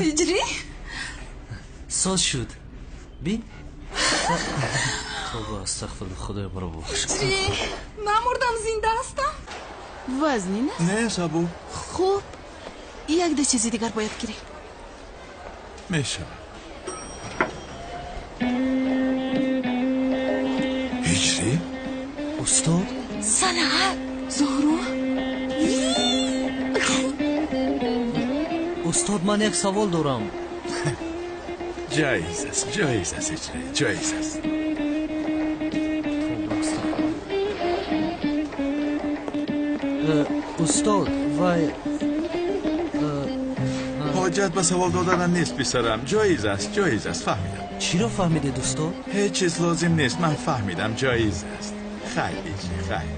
Ҳиҷрӣ? Соз шуд. Бин. Тавба, астағфируллоҳ, Худоё маро бубахш. Ҳиҷрӣ, намурдам, зинда ҳастам. Вазнин аст? Не, сабук. Хуб, як ду чизи дигар бояд гирем. Мешавад. Ҳиҷрӣ? Устод? Санаат. Зуҳро? Устод, ман як савол дорам. Ҷоиз аст, ҷоиз аст, ҳиҷрӣ, ҷоиз аст. Устод, вай ҳоҷат ба савол доданам нест, писарам. Ҷоиз аст, ҷоиз аст, фаҳмидам. Чиро фаҳмидед, устод? Ҳеҷ чиз лозим нест, ман фаҳмидам, ҷоиз аст. Хайр, ҳиҷрӣ, хайр.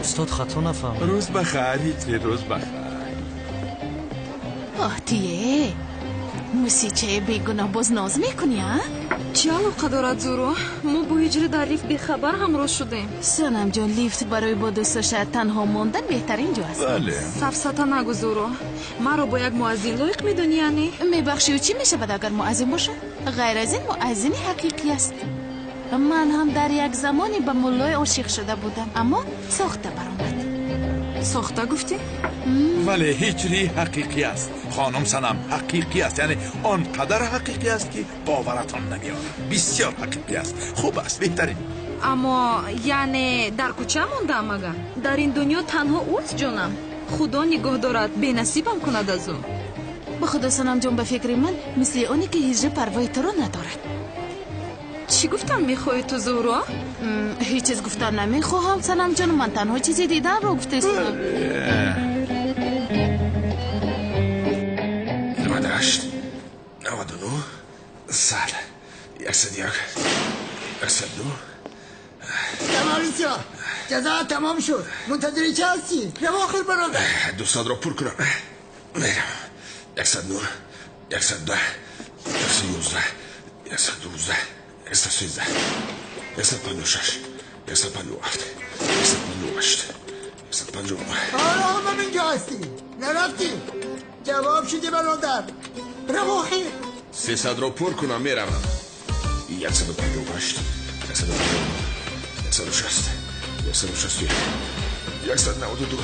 Устод, хато нафаҳмид. Рӯз ба хайр, ҳиҷрӣ, рӯз ба хайр. Оҳ, тие, мусичаи бегуноҳ боз ноз мекунӣ, а? Чӣ алоқа дорад, Зуро? Мо бо ҳиҷрӣ дар лифт бехабар ҳамроҳ шудем. Санамҷон, лифт барои бо дӯстдоштаат танҳо мондан беҳтарин ҷо аст. Бале. Сафсата нагӯ, Зуро. Маро бо як муаззин лоиқ медонӣ, яъне? Мебахшӣ, ӯ чӣ мешавад агар муаззин бошад? Ғайр аз ин муаззини ҳақиқӣ аст. Ман ҳам дар як замоне ба муллое ошиқ шуда будам, аммо сохта баромад. Сохта гуфтӣ? Вале ҳиҷрӣ ҳақиқӣ аст, хонум Санам, ҳақиқӣ аст. Яъне он қадар ҳақиқӣ аст, ки боваратон намеорад. Бисёр ҳақиқӣ аст. Хуб аст, беҳтарин. Аммо яъне дар кӯча мондаам агар? Дар ин дунё танҳо ӯст, ҷонам. Худо нигоҳ дорад, бенасибам кунад аз ӯ. Ба худо, Санамҷон, ба фикри ман мисли оне ки ҳиҷрӣ парвои туро надорад. Чӣ гуфтан мехоҳӣ ту, Зуҳро? Ҳеҷ чиз гуфтан намехоҳам, Санамҷон. Ман танҳо чизе диданро гуфтаистам. 98, 99, 100, 101, 102. Тамом ҷазо тамом шуд. Мунтазири чӣ ҳастӣ? Рав охир, бародар. 200-ро пур кунам. Мерам. 109, 110, 111, 112, 113, 156, 157, 158, 159. آرام هم اینجا هستی، نرفتی. جواب شدی برادر، رав охир. 300-ро пур кунам, меравам. 158, 159, 160, 161, 192,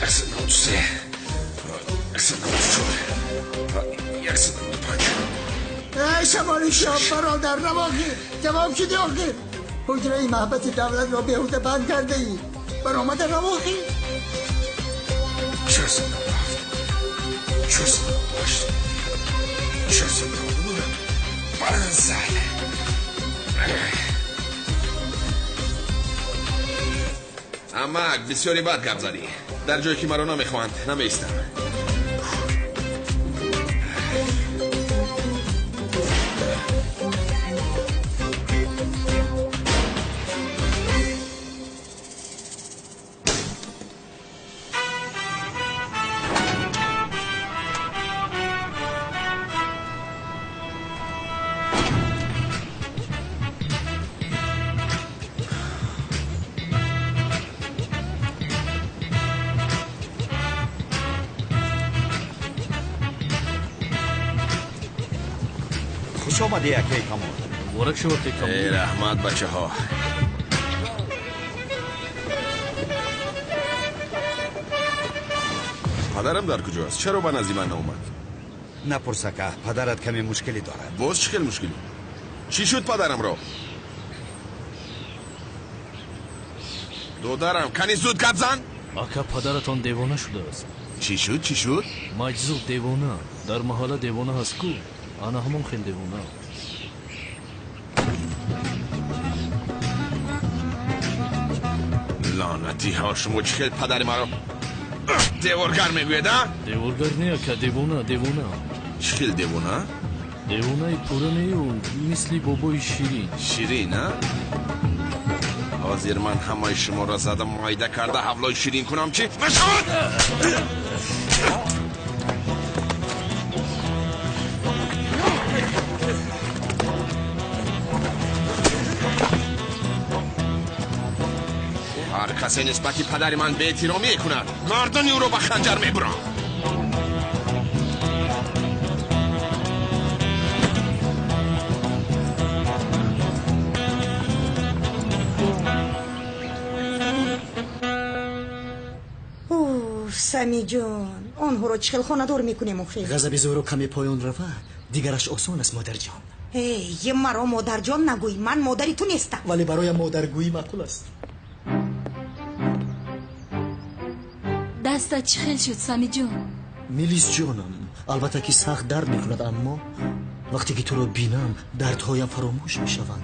193, 194, 195. ای شمال شام برادر، رав охир. جواب شدی آخر. حجره محبت دولت را بیهوده بند کرده ای. برآمده، رав охир. 497، 498، 499، 500. Амак, бисёре бад гап задӣ. Дар ҷое ки маро намехоҳанд, намеистам. Хуш омадӣ, акаи Камол. Муборак шуд, акаи Камол. Эй, раҳмат, бачаҳо. Падарам дар куҷоаст? Чаро ба назди ман наомад? Напурс, ака, падарат каме мушкилӣ дорад. Боз чӣ хел мушкилӣ? Чӣ шуд падарамро? Додарам, кани зуд гап зан. Ака, падаратон девона шудааст. Чӣ шуд, чӣ шуд? Маҷзуб, девона. Дар маҳалла девона ҳаст ку, ана ҳамон хел девона. Лаънатиҳо, шумо чӣ хел падари маро деворгар мегӯед, а? Деворгар не, ака, девона, девона. Чӣ хел девона? Девонаи пурра нею, мисли бобои Ширин. Ширин, а? Ҳозир ман ҳамаи шуморо зада майда карда ҳавлои Ширин кунам, чӣ мешавад? Ҳар касе нисбати падари ман беэҳтиромӣ кунад, гардани ӯро ба ханҷар мебурам. Самиҷон, онҳоро чӣ хел хонадор мекунем охир? Ғазаби Зуҳро каме поён равад, дигараш осон аст, модарҷон. Эй, маро модарҷон нагӯй, ман модари ту нестам. Вале бароям модаргӯӣ маъқул аст. Дастат чӣ хел шуд, Самиҷон? Мелисҷонам, албатта ки сахт дард мекунад, аммо вақте ки туро бинам, дардҳоям фаромӯш мешаванд.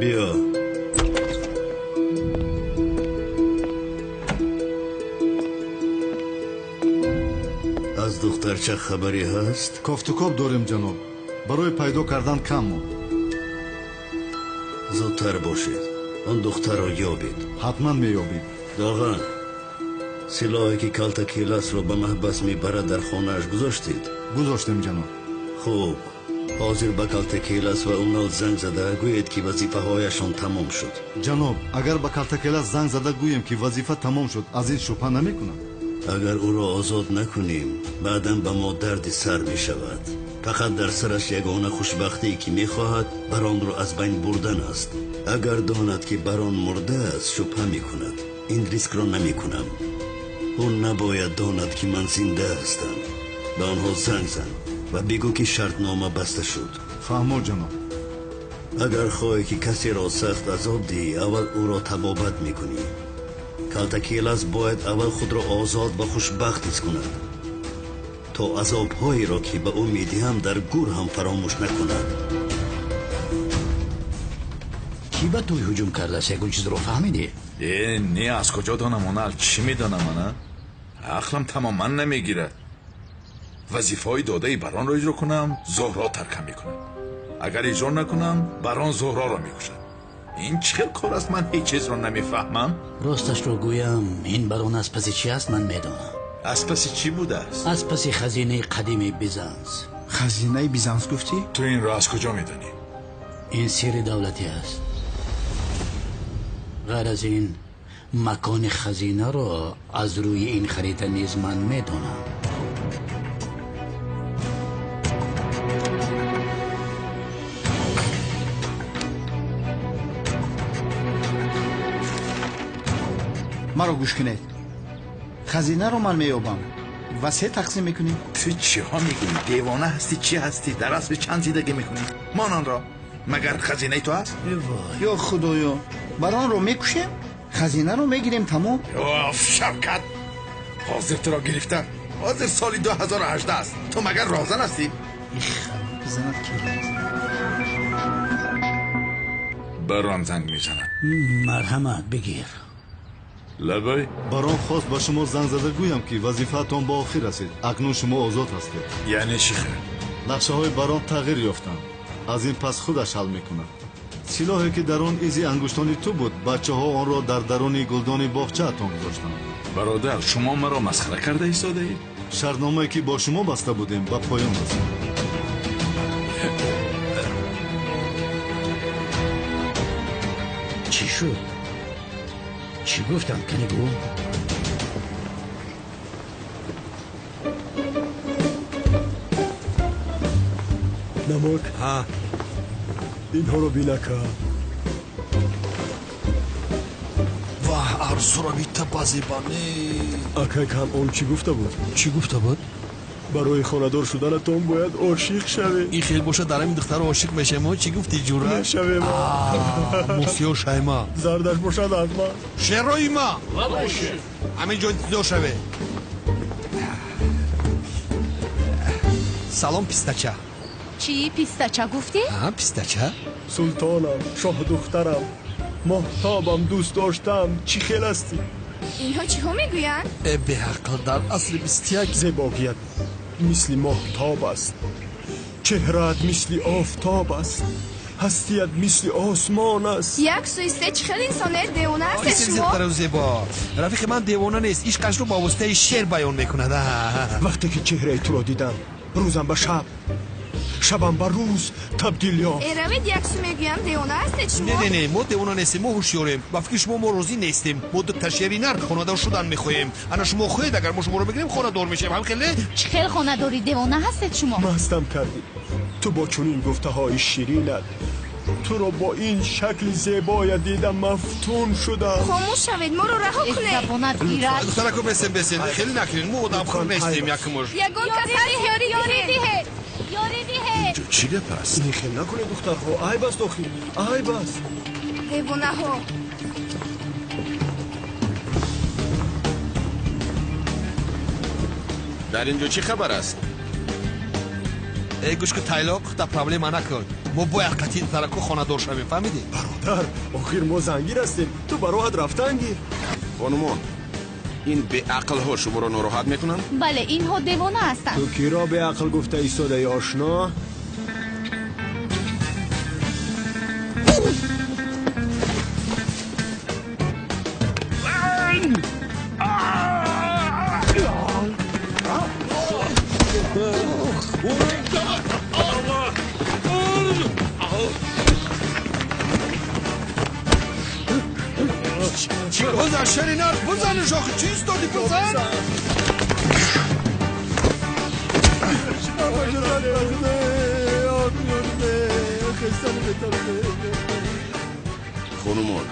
Биё. Аз духтарча хабаре ҳаст? Кофтукоб дорем, ҷаноб. Барои пайдо кардан кам монд. Зудтар бошед, он духтарро ёбед. Ҳатман меёбед. Доған, силоҳе ки Калтакеласро ба маҳбас мебарад дар хонааш гузоштед? Гузоштем, ҷаноб. Хуб, ҳозир ба Калтакелас ва Унал занг зада гӯед, ки вазифаҳояшон тамом шуд. Ҷаноб, агар ба Калтакелас занг зада гӯем, ки вазифа тамом шуд, аз ин шубҳа намекунад? Агар ӯро озод накунем, баъдан ба мо дарди сар мешавад. Фақат дар сараш ягона хушбахтие ки мехоҳад, Баронро аз байн бурдан аст. Агар донад, ки Барон мурдааст, шубҳа мекунад. Ин рискро намекунам. Ӯ набояд донад, ки ман зинда ҳастам. Ба онҳо занг зан ва бигӯ, ки шартнома баста шуд. Фаҳмо, ҷаноб. Агар хоҳӣ, ки касеро сахт азоб диҳӣ, аввал ӯро табобат мекунӣ. Калтакелас бояд аввал худро озод ва хушбахт ҳис кунад, то азобҳоеро, ки ба ӯ медиҳам, дар гур ҳам фаромӯш накунад. Кӣ ба тӯй ҳуҷум кардааст? Ягон чизро фаҳмидӣ? Э, не, аз куҷо донам, Онал? Чӣ медонам ана? Ақлам тамоман намегирад. Вазифаҳои додаи Баронро иҷро кунам, Зуҳро таркам мекунад. Агар иҷро накунам, Барон Зуҳроро мекушад. Ин чӣ хел кор аст? Ман ҳеҷ чизро намефаҳмам. Росташро гӯям, ин Барон аз паси чӣ аст, ман медонам. Аз паси чӣ будааст? Аз паси хазинаи қадими Бизанс. Хазинаи Бизанс гуфтӣ? Ту инро аз куҷо медонӣ? Ин сирри давлатӣ аст. Ғайр аз ин, макони хазинаро аз рӯи ин харита низ ман медонам. Маро гӯш кунед. Хазинаро ман меёбам ва се тақсим мекунем. Ту чиҳо мегӯӣ? Девона ҳастӣ? Чӣ ҳастӣ? Дар асри чанд зиндагӣ мекунӣ? Мон онро. Магар хазинаи ту аст? Ё худоё, Баронро мекушем, хазинаро мегирем, тамом. Оф, Шавкат, ҳозир туро гирифта. Ҳозир соли 2018 аст. Ту магар роҳзан ҳастӣ? Бизанад ки. Барон занг мезанад. Марҳамат, бигир. Лабай. Барон хост ба шумо занг зада гӯям, ки вазифаатон ба охир расид. Акнун шумо озод ҳастед. Яъне чӣ хел? Нақшаҳои Барон тағйир ёфтанд. Аз ин пас худаш ҳал мекунад. Силоҳе, ки дар он изи ангуштони ту буд, бачаҳо онро дар даруни гулдони боғчаатон гузоштанд. Бародар, шумо маро масхара карда истодаед? Шартномае, ки бо шумо баста будем, ба поён расид. Чӣ шуд? Чӣ гуфтам, кани гӯ? Намак, инҳоро бинака. Ваҳ, арзуро бита базебане. Акай Канон чӣ гуфта буд? Чӣ гуфта буд? Барои хонадор шуданатон бояд ошиқ шавед. Ин хел бошад, дар ҳамин духтаро ошиқ мешавем. Чӣ гуфтӣ, ҷура? Мешавем. Мусиё шайма. Зардаш бошад аз ман. Шерои ма. Ҳамин ҷо интизор шавед. Салом, пистача. Чӣ пистача гуфтӣ? Пистача. Султонам, шоҳдухтарам, моҳтобам, дӯст доштам, чӣ хел ҳастӣ? Инҳо чиҳо мегӯянд? Э, беақл, дар асри 21. Зебогият мисли моҳтоб аст, чеҳраат мисли офтоб аст, ҳастият мисли осмон аст. Як сӯи се чӣ хел инсонед? Девона ҳастед шумо? Зебо, рафиқи ман девона нест, ишқашро ба воситаи шеър баён мекунад. Вақте ки чеҳраи туро дидам, рӯзам ба шаб, шабам ба рӯз табдил ёфт. Э, равед, як сӯ мегӯям, девона ҳастед шумо? Не, не, не, мо девона нестем, мо ҳушёрем. Ба фикри шумо мо розӣ нестем. Мо ду ташери нар хонадор шудан мехоҳем. Ана шумо хоҳед, агар мо шуморо бигирем, хонадор мешавем. Ҳам хеле? Чӣ хел хонадорӣ? Девона ҳастед шумо? Мастам кардӣ. Ту бо чунин гуфтаҳои ширинат, туро бо ин шакли зебоя дида мафтун шудам. Хомӯш шавед, моро раҳо кунед. Забонат гирад. Духтарако, бесен, бесен, хеле накунед, мо одамхӯр нестем якмуш. Ягон кас ҳаст, ёрӣ диҳед, ёрӣ диҳед. Инҷо чӣ гап аст? Ин хел накунед, духтарҳо, айб аст, охир, айб аст. Девонаҳо. Дар инҷо чӣ хабар аст? Эй, гӯш кун, тайлоқ, да проблема накун. Мо бояд қатъи тараку хонадор шавем, фаҳмидӣ? Бародар, охир мо зангир ҳастем, ту ба роҳат рафтан гир. Хонумон, ин беақлҳо шуморо нороҳат мекунанд? Бале, инҳо девона ҳастанд. Ту киро беақл гуфта истодаи, ошно? Бизан, шери нар, бизанш, охи чӣ истоди, бизан. Хонумон,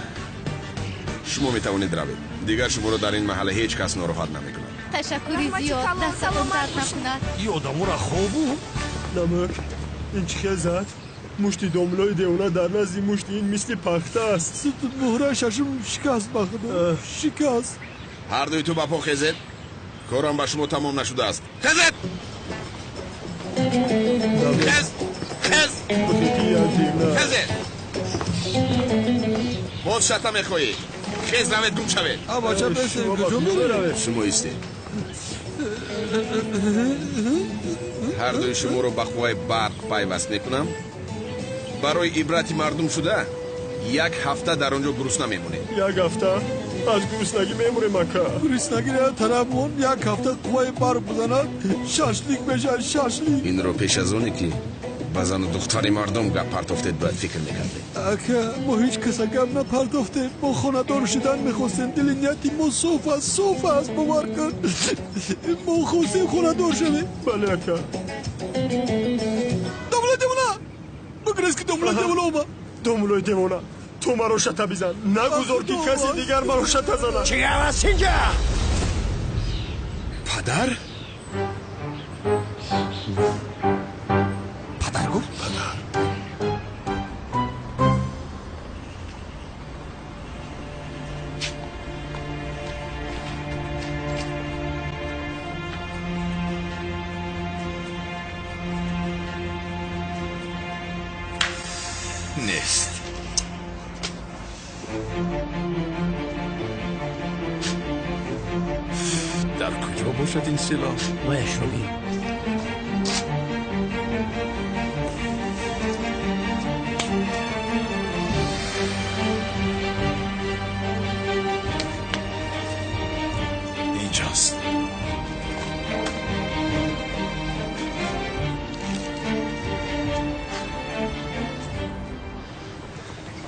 шумо метавонед равед, дигар шуморо дар ин маҳалла ҳеҷ кас нороҳат намекунад. Ташаккури зиёд, дастатон дард накунад. Ин одаморо хобу намак, ин чӣ хел зад? Мушти домлои девона дар назди мушти ин мисли пахта аст. Муҳраи шашум шикаст, ба худо, шикаст. Ҳардуи ту ба по хезед, корам ба шумо тамом нашудааст. Хезед, хез, хез, хезед. Боз шата мехоҳӣ? Хез, равед, гум шавед. Бача, бесен, куҷо меравед? Шумо истед. Ҳардуи шуморо ба қувваи барқ пайваст мекунам. Барои ибрати мардум шуда, як ҳафта дар он ҷо гурусна мемонед. Як ҳафта аз гуруснагӣ мемурем, ака. Гуруснагиро тараф мон, як ҳафта қувваи барқ бизанад, шашлик мешавад, шашлик. Инро пеш аз оне ки ба зану духтари мардум гап партофтед, бояд фикр мекардед. Ака, мо ҳеҷ каса гап напартофтем, мо хонадор шудан мехостем. Дили нияти мо соф аст, соф аст, бовар кун, мо хостем хонадор шавем. Бале, ака. Домлои девона, бигрез, ки домлои девона омад. Домлои девона, ту маро шата бизан, нагузор ки каси дигар маро шата занад. Чӣ гап аст инҷа? Падар, падар гуфт, падар. Нест. Дар куҷо бошад ин силоҳ? Ваяшро бин. Инҷост.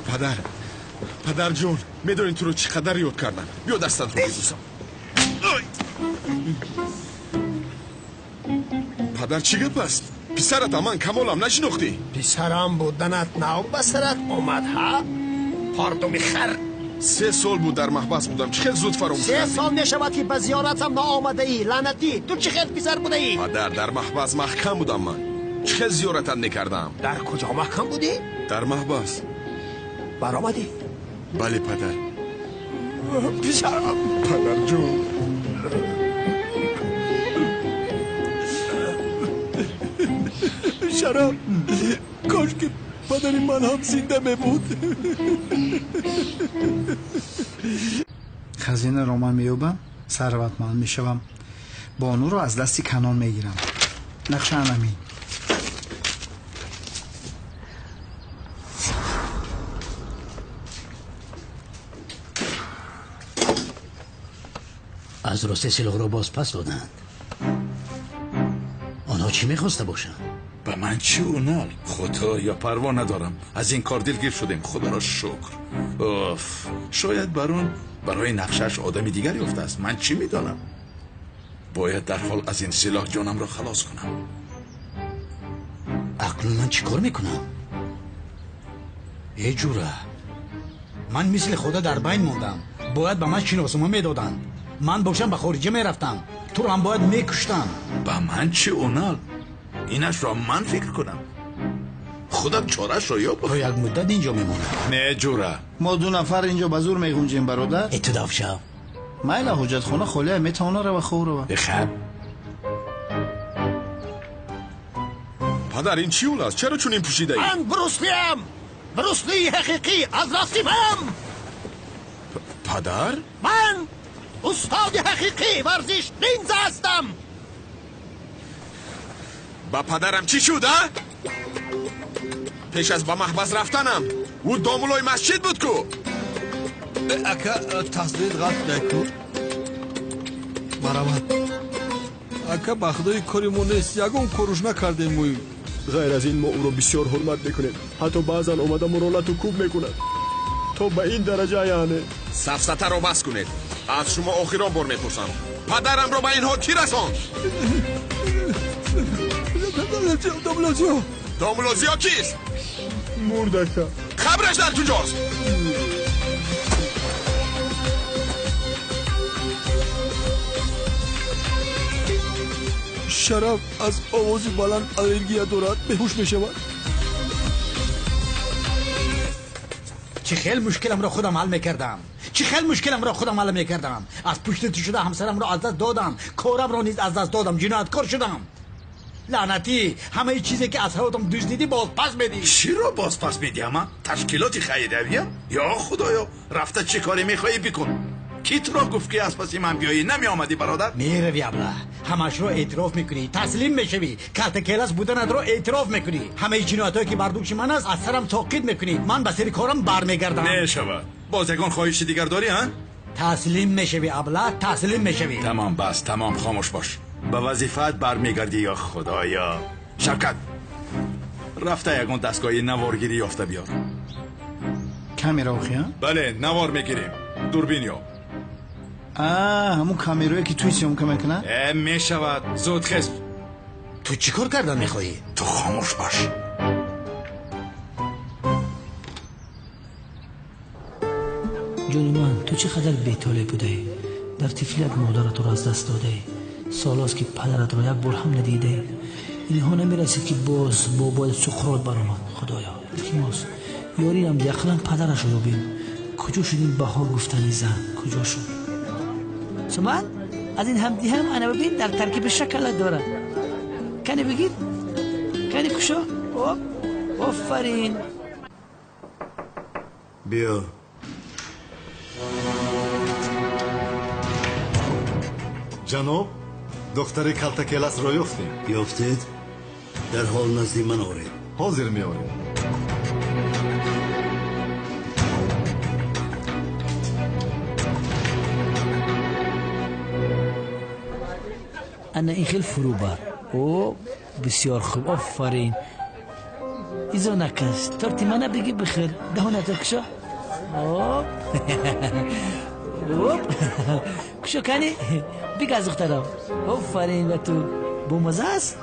Падар, падарҷон, медонӣ туро чӣ қадар ёд кардам? Биё, дастатро бибӯсам. Падар, чӣ гап аст? Писаратам ман, Камолам, нашинохтӣ? Писарам буданат нав ба сарат омад, ҳа, пардуми хар? 3 сол буд дар маҳбас будам, чӣ хел зуд фаромӯш се кардӣ? сол мешавад, ки ба зиёратам наомадаӣ. Лаънатӣ, ту чӣ хел писар будаӣ? Падар, дар маҳбас маҳкам будам ман, чӣ хел зиёратат мекардам? Дар куҷо маҳкам будӣ? Дар маҳбас. Баромадӣ? Бале, падар. Писарам. Падарҷон. Шараф, кош ки падари ман ҳам зинда мебуд. Хазинаро ман меёбам, сарватманд мешавам, бонуро аз дасти Канон мегирам. Нақша анамин. Аз росте силоҳро боз пас доданд. Онҳо чӣ мехоста бошанд? Ба ман чӣ, Унал? Худо ё, парво надорам. Аз ин кор дилгир шудем, худоро шукр. Оф, шояд барон барои нақшааш одами дигар ёфтааст, ман чӣ медонам? Бояд дарҳол аз ин силоҳ ҷонамро халос кунам. Акнун ман чӣ кор мекунам? Э ҷура, ман мисли худо дар байн мондам. Бояд ба ман шиноснома медоданд. Ман бошам ба хориҷа мерафтам. Туро ҳам бояд мекуштам. Ба ман чӣ, Онал? Инашро ман фикр кунам. Худат чорашро ёб. То як муддат инҷо мемонам. Не ҷура, мо ду нафар инҷо ба зур мегунҷем, бародар. Э ту давшав. Майла, ҳоҷатхона холия, метавона рава, хоб рава. Хаб. Падар, ин чӣ ул аст? Чаро чунин пӯшидаӣ? Ман Бруслиам! Бруслии ҳақиқӣ аз расти ман! Падар? Ман устоди ҳақиқии варзиш нинза ҳастам! Ба падарам чӣ шуд, а? Пеш аз ба маҳбас рафтанам ӯ домулои масҷид буд ку. Ака, тасдиқ ғалт неку. Марамат. Ака, ба худои кори мо нест, ягон коруш накардем мо. Ғайр аз ин мо ӯро бисёр ҳурмат мекунем. Ҳатто баъзан омада моро лату кӯб мекунад. То ба ин дараҷа яъне. Сафсатаро бас кунед. Аз шумо охирон бор мепурсам. Падарамро ба инҳо кӣ расонд? Домулозиё. Домулозиё кист? Мурд, ака. Қабраш дар куҷост? Шараф аз овози баланд аллергия дорад, беҳуш мешавад. Чӣ хел мушкиламро худам ҳал мекардам. Чӣ хел мушкиламро худам ҳал мекардам. Аз пушти ту шуда ҳамсарамро аз даст додам, корамро низ аз даст додам, ҷинояткор шудам. Лаънатӣ, ҳамаи чизе ки аз ҳаётам дуздидӣ бозпас медиҳӣ. Чиро бозпас медиҳам? Ташкилоти хайриявиям? Ё худоё, рафта чӣ коре мехоҳӣ бикун. Кӣ туро гуфт ки аз паси ман биёӣ? Намеомадӣ, бародар. Меравӣ, абла, ҳамашро эътироф мекунӣ, таслим мешавӣ, калтакелас буданатро эътироф мекунӣ. Ҳамаи ҷиноятҳое ки бар дӯши ман аст аз сарам соқит мекунӣ. Ман ба сари корам бармегардам. Мешавад. Боз ягон хоҳиши дигар дорӣ, ҳа? Таслим мешавӣ, абла, таслим мешавӣ. Тамом, бас, тамом, хомӯш бош. Ба вазифаат бармегардӣ, ё худоё. Шавкат, рафта ягон дастгоҳи наворгирӣ ёфта биёр. Камера охи, ҳа? Бале, навор мегирем. Дурбин ёб. Ҳамун камерое ки туи съёмка мекунад? Э, мешавад. Зуд хез. Ту чӣ кор кардан мехоҳӣ? Ту хомӯш бош. Ҷони ман, ту чӣ қадар бетолеъ будаӣ. Дар тифлият модаратро аз даст додаӣ. Солҳост ки падаратро як бор ҳам надидаӣ. Инҳо намерасид ки боз бобои Суқрот баромад. Худоё, илтимос, ёриам диҳ, ақаллан падарашро ёбем. Куҷо шуд ин баҳор гуфтани зан? Куҷо шуд? Суман, аз ин ҳам диҳам, ана бибин, дар таркиби шоколад дорад. Кани бигир, кани кушо. Оп, офарин. Биё. Ҷаноб, духтари калтакеласро ёфтем. Ёфтед? Дар ҳол назди ман оред. Ҳозир меорем. Ана ин хел фурӯ бар. О, бисёр хуб, офарин. Изо накаш, торти мана бигир бихӯр. Даҳонато кушо. Оп. Оп. Кушо кани? Бигаз, духтарам. Офарин ба ту. Бомаза аст?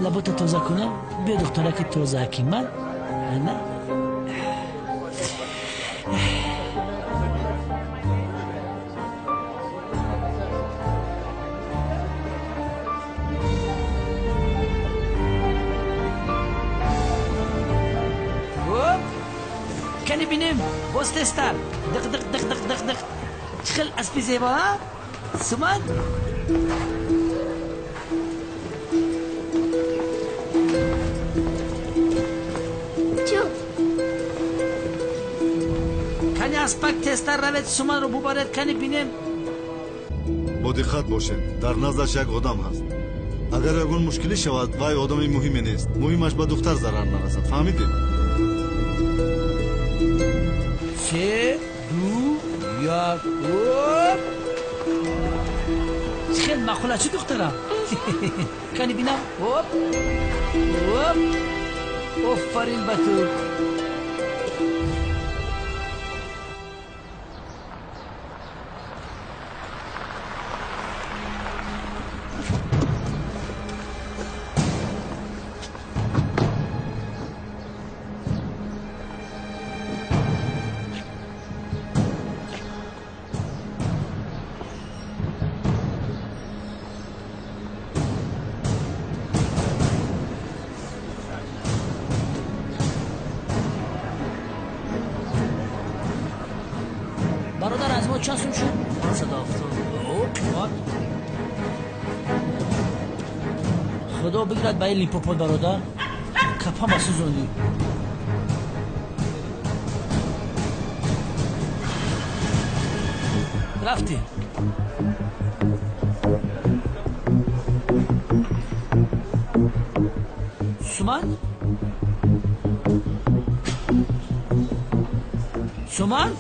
Лабота тоза кунам. Биё, духтараки тозааки ман. Ана. Кани бинем, боз тезтар. Дық дық дық дық дық дық. Чӣ хел аспи зебо, а? Суман? Чу. Кани аспак тезтар равед, Суманро бубаред, кани бинем. Бо диққат бошед, дар наздаш як одам ҳаст. Агар ягон мушкилӣ шавад, вай одами муҳиме нест. Муҳимаш ба духтар зарар нарасад. Фаҳмидед? Се, ду, як, оп. Чӣ хел маъқул аст, чӣ духтарам? Кани бинам. Оп, оп. Офарин ба ту. Бародар, аз мо чанд сум шуд? 570. О, қимат. Худо бигирад ба ин лимпопот, бародар. Капам асӯзондӣ. Рафтем. Суман? Суман?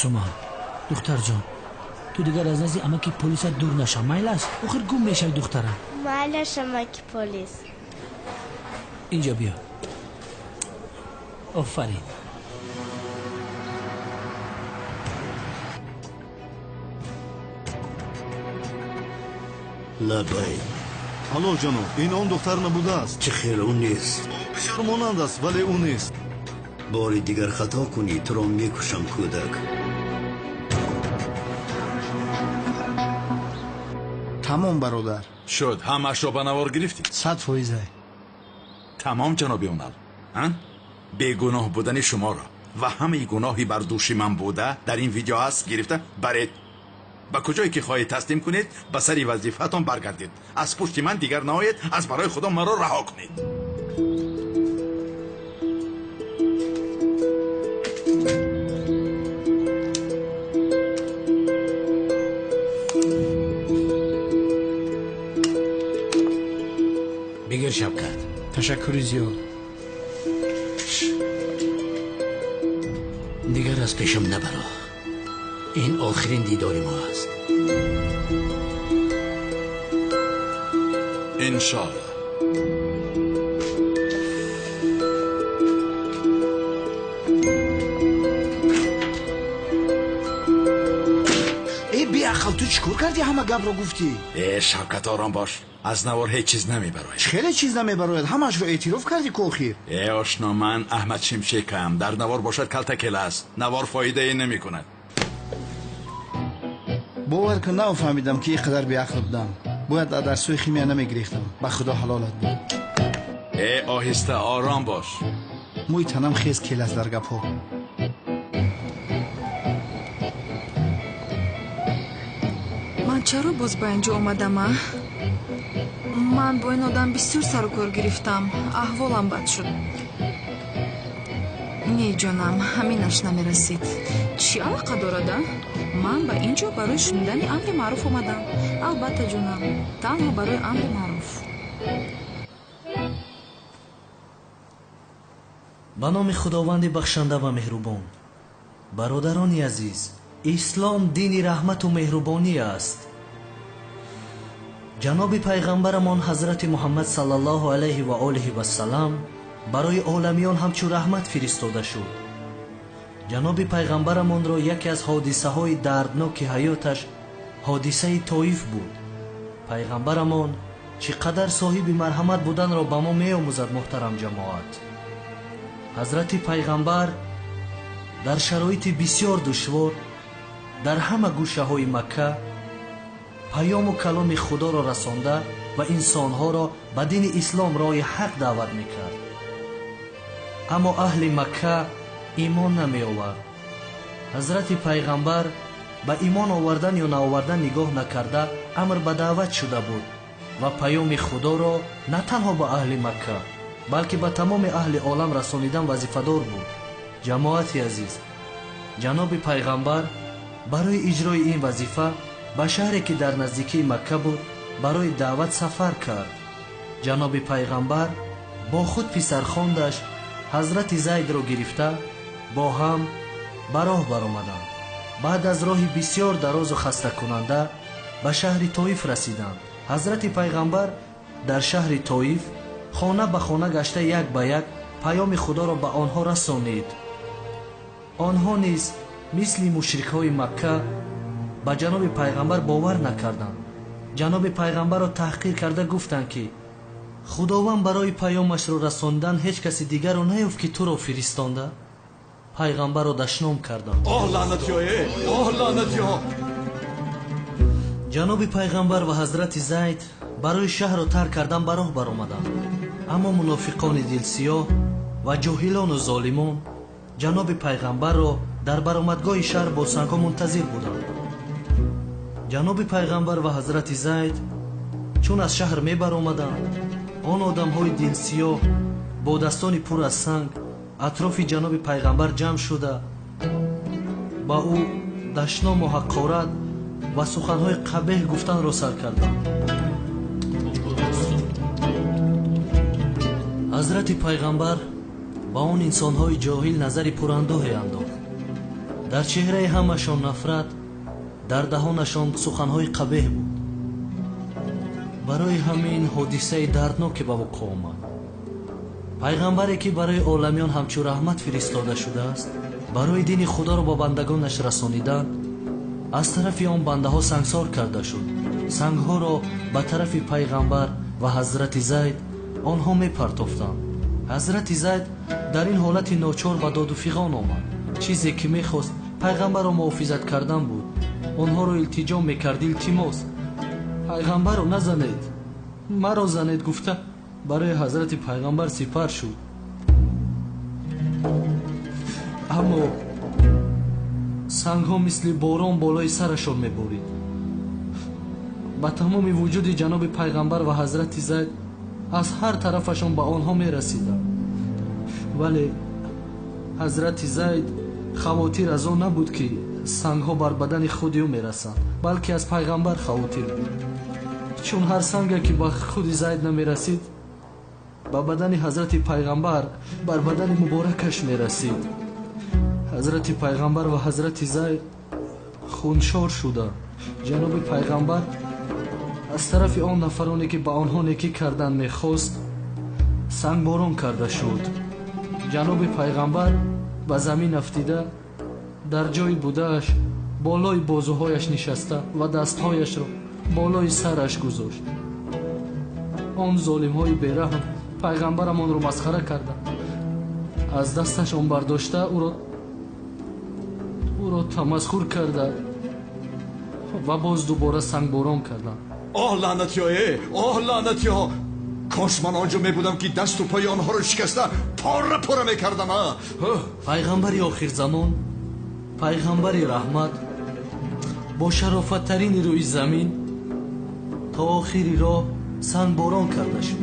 Суман, духтарҷон, ту дигар аз назди амаки полисат дур наша. Майл аст? Охир гум мешавӣ, духтарам. Майлаш, амаки полис. Инҷо биё. Офарин. Лабай. Алло, ҷаноб, ин он духтар набудааст. Чӣ хел ӯ нест? Ӯ бисёр монанд аст, вале ӯ нест. Бори дигар хато кунӣ, туро мекушам, кӯдак. Тамом, бародар. Шуд, ҳамаашро ба навор гирифтӣ? 100%. Тамом, ҷаноби Унал. Бегуноҳ будани шуморо ва ҳамаи гуноҳи бар дӯши ман буда дар ин видео аст гирифта баред. Ба куҷое ки хоҳед таслим кунед, ба сари вазифаатон баргардед. Аз пушти ман дигар наоед, аз барои худо маро раҳо кунед. Бигир, Шавкат. Ташаккури зиёд. Дигар аз пешам набаро. Ин охирин дидори мо аст. Иншоаллоҳ. Э, беақл, ту чӣ кор кардӣ, ҳама гапро гуфтӣ? Э, Шавкат, ором бош. Аз навор ҳеҷ чиз намебарояд. Хеле чиз намебарояд, ҳамаашро эътироф кардӣ ку охир. Э, ошно, ман Аҳмад Шимшекам. Дар навор бошад калтакел аст. Навор фоидае намекунад. Бовар кун, нафаҳмидам ки ин қадар беақл будам. Бояд аз дарсҳои химия намегирифтам. Ба худо ҳалолат буд. Э, оҳиста, ором бош. Мӯи танам хез кел аст дар гапҳо. Ман чаро боз ба инҷо омадам, а? Ман бо ин одам бисёр сару кор гирифтам. Аҳволам бад шуд. Не, ҷонам, ҳаминаш намерасид. Чӣ алоқа дорад, а? Ман ба ин ҷо барои шунидани амри маъруф омадам. Албатта, ҷонам, танҳо барои амри маъруф. Ба номи Худованди бахшанда ва меҳрубон. Бародарони азиз, ислом дини раҳмату меҳрубонӣ аст. Ҷаноби пайғамбарамон ҳазрати Муҳаммад саллаллоҳу алайҳи ва олиҳи вассалам барои оламиён ҳамчун раҳмат фиристода шуд. Ҷаноби пайғамбарамонро яке аз ҳодисаҳои дардноки ҳаёташ ҳодисаи Тоиф буд. Пайғамбарамон чӣ қадар соҳиби марҳамат буданро ба мо меомӯзад, муҳтарам ҷамоат. Ҳазрати пайғамбар дар шароити бисёр душвор дар ҳама гӯшаҳои Макка Паёму каломи Худоро расонда ва инсонҳоро ба дини ислом роҳи ҳақ даъват мекард. Аммо аҳли Макка имон намеовард. Ҳазрати Пайғамбар ба имон овардан ё наовардан нигоҳ накарда амр ба даъват шуда буд ва паёми Худоро на танҳо ба аҳли Макка, балки ба тамоми аҳли олам расонидан вазифадор буд. Ҷамоати азиз, ҷаноби Пайғамбар барои иҷрои ин вазифа ба шаҳре ки дар наздикии Макка буд барои даъват сафар кард. Ҷаноби Пайғамбар бо худ писархондаш ҳазрати Зайдро гирифта бо ҳам ба роҳ баромаданд. Баъд аз роҳи бисёр дарозу хастакунанда ба шаҳри Тоиф расиданд. Ҳазрати Пайғамбар дар шаҳри Тоиф хона ба хона гашта як ба як паёми Худоро ба онҳо расонид. Онҳо низ мисли мушрикҳои Макка ба ҷаноби Пайғамбар бовар накарданд. Ҷаноби Пайғамбарро таҳқир карда гуфтанд, ки Худованд барои паёмашро расондан ҳеҷ каси дигарро наёфт, ки туро фиристонда. Пайғамбарро дашном карданд. Оҳ, лаънатиҳое! Оҳ, лаънатиҳо! Ҷаноби Пайғамбар ва ҳазрати Зайд барои шаҳрро тарк кардан ба роҳ баромаданд. Аммо мунофиқони дилсиёҳ ва ҷоҳилону золимон ҷаноби Пайғамбарро дар баромадгоҳи шаҳр бо сангҳо мунтазир буданд. Ҷаноби Пайғамбар ва ҳазрати Зайд чун аз шаҳр мебаромаданд, он одамҳои дилсиёҳ бо дастони пур аз санг атрофи ҷаноби Пайғамбар ҷамъ шуда ба ӯ дашному ҳақорат ва суханҳои қабеҳ гуфтанро сар карданд. Ҳазрати Пайғамбар ба он инсонҳои ҷоҳил назари пурандоҳе андохт. Дар чеҳраи ҳамашон нафрат, дар даҳонашон суханҳои қабеҳ буд. Барои ҳамин ҳодисаи дардноке ба вуқӯъ омад. Пайғамбаре ки барои оламиён ҳамчун раҳмат фиристода шудааст, барои дини Худоро ба бандагонаш расонидан аз тарафи он бандаҳо сангсор карда шуд. Сангҳоро ба тарафи Пайғамбар ва ҳазрати Зайд онҳо мепартофтанд. Ҳазрати Зайд дар ин ҳолати ночор ба доду фиғон омад. Чизе ки мехост Пайғамбарро муҳофизат кардан буд. Онҳоро илтиҷо мекард: илтимос, Пайғамбарро назанед, маро занед, гуфта барои ҳазрати Пайғамбар сипар шуд. Аммо сангҳо мисли борон болои сарашон меборид. Ба тамоми вуҷуди ҷаноби Пайғамбар ва ҳазрати Зайд аз ҳар тарафашон ба онҳо мерасиданд. Вале ҳазрати Зайд хавотир аз он набуд, ки сангҳо бар бадани худи ӯ мерасанд, балки аз Пайғамбар хавотир буд. Чун ҳар санге ки ба худи Зайд намерасид, ба бадани ҳазрати Пайғамбар, бар бадани муборакаш мерасид. Ҳазрати Пайғамбар ва ҳазрати Зайд хуншор шуда. Ҷаноби Пайғамбар аз тарафи он нафароне ки ба онҳо некӣ кардан мехост сангборон карда шуд. Ҷаноби Пайғамбар ба замин афтида дар ҷои будааш болои бозуҳояш нишаста ва дастҳояшро болои сараш гузошт. Он золимҳои бераҳм пайғамбарамонро масхара карданд, аз дасташон бардошта ӯро тамасхур карда ва боз дубора сангборон карданд. Оҳ, лаънатиҳое! Оҳ, лаънатиҳо! Кош ман он ҷо мебудам, ки дасту пои онҳоро шикаста пора пора мекардам. Пайғамбари охирзамон, пайғамбари раҳмат, бо шарофаттарини рӯи замин то охири роҳ сангборон карда шуд.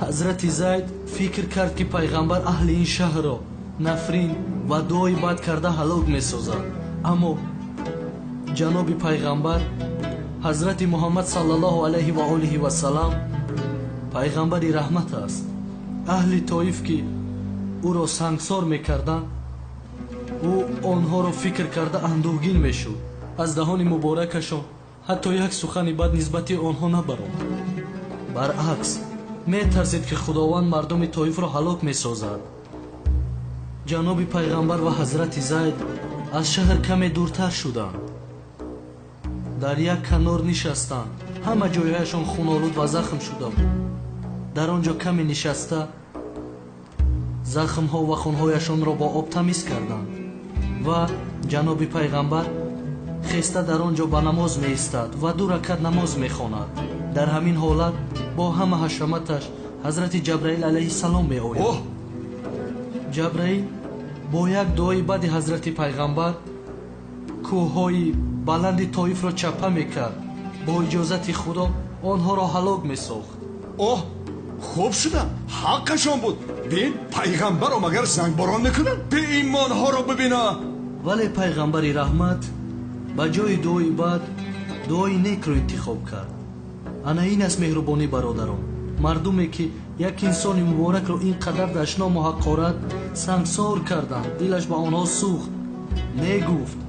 Ҳазрати Зайд фикр кард, ки пайғамбар аҳли ин шаҳрро нафрин ва дуои бад карда ҳалок месозад. Аммо ҷаноби Пайғамбар ҳазрати Муҳаммад саллаллоҳу алайҳи ва олиҳи васалам пайғамбари раҳмат аст. Аҳли Тоиф ки ӯро сангсор мекарданд, ӯ онҳоро фикр карда андӯҳгин мешуд. Аз даҳони муборакашон ҳатто як сухани бад нисбати онҳо набаромад. Баръакс, метарсид, ки Худованд мардуми Тоифро ҳалок месозад. Ҷаноби Пайғамбар ва ҳазрати Зайд аз шаҳр каме дуртар шуданд. Дар як канор нишастанд. Ҳама ҷойҳояшон хунолуд ва захм шуда буд. Дар он ҷо каме нишаста захмҳо ва хунҳояшонро бо об тамиз карданд ва ҷаноби Пайғамбар Хеста дар он ҷо ба намоз меистад ва 2 ракат намоз мехонад. Дар ҳамин ҳолат бо ҳама ҳашаматаш ҳазрати Ҷабраил алайҳиссалом меояд. Ҷабраил бо як дуои баъди ҳазрати пайғамбар кӯҳҳои баланди Тоифро чаппа мекард. Бо иҷозати Худо онҳоро ҳалок месохт. Оҳ, хуб шудам, ҳаққашон буд. Бин, пайғамбарро магар зангборон мекунанд? Беимонҳоро бибина. Вале пайғамбари раҳмат ба ҷои дуои бад дуои некро интихоб кард. Ана ин аст меҳрубонӣ, бародарон. Мардуме ки як инсони муборакро ин қадар дашному ҳақорат сангсор карданд, дилаш ба онҳо сӯхт. Не гуфт,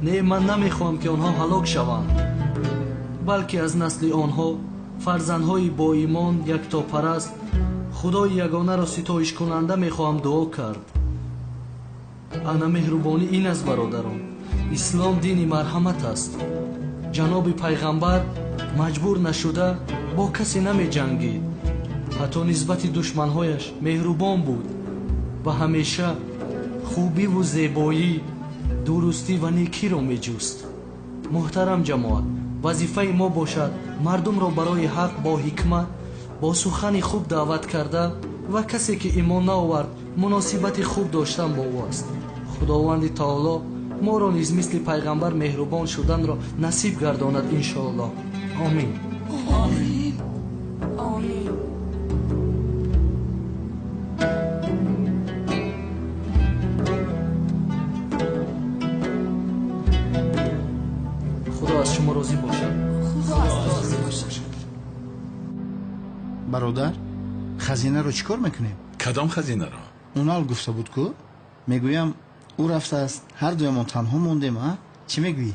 не, ман намехоҳам ки онҳо ҳалок шаванд, балки аз насли онҳо фарзандҳои боимон, яктопараст, Худои ягонаро ситоишкунанда мехоҳам дуо кард. Ана меҳрубонӣ ин аст, бародарон. Ислом дини марҳамат аст. Ҷаноби пайғамбар маҷбур нашуда бо касе намеҷангид. Ҳатто нисбати душманҳояш меҳрубон буд ва ҳамеша хубиву зебоӣ, дурустӣ ва некиро меҷуст. Муҳтарам ҷамоат, вазифаи мо бошад мардумро барои ҳақ бо ҳикмат, бо сухани хуб даъват карда ва касе ки имон наовард муносибати хуб доштан бо ӯ аст. Худованди таоло моро низ мисли пайғамбар меҳрубон шуданро насиб гардонад, иншоаллоҳ. Омин. Омин. Омин. Худо аз шумо розӣ бошад. Худо аз ту розӣ бошад. Бародар, хазинаро чӣ кор мекунем? Кадом хазинаро? Унал гуфта буд ку, мегӯям ӯ рафтааст, ҳар дуямон танҳо мондем, а? Чӣ мегӯӣ?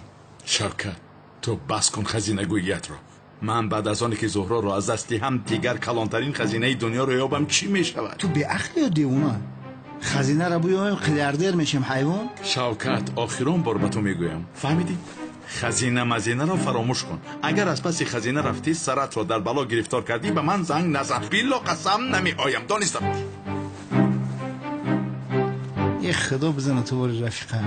Шавкат, ту бас кун хазинагӯиятро. Ман баъд аз оне ки Зуҳроро аз даст диҳам, дигар калонтарин хазинаи дунёро ёбам, чӣ мешавад? Ту беақлӣ ё девона? Хазинаро биёем, миллиардер мешем, ҳайвон. Шавкат, охирон бор ба ту мегӯям, фаҳмидӣ? Хазина мазинаро фаромӯш кун. Агар аз паси хазина рафтӣ, саратро дар бало гирифтор кардӣ, ба ман занг назан. Било қасам намеоям, дониста бош. Е худо бизана ту бори рафиқа.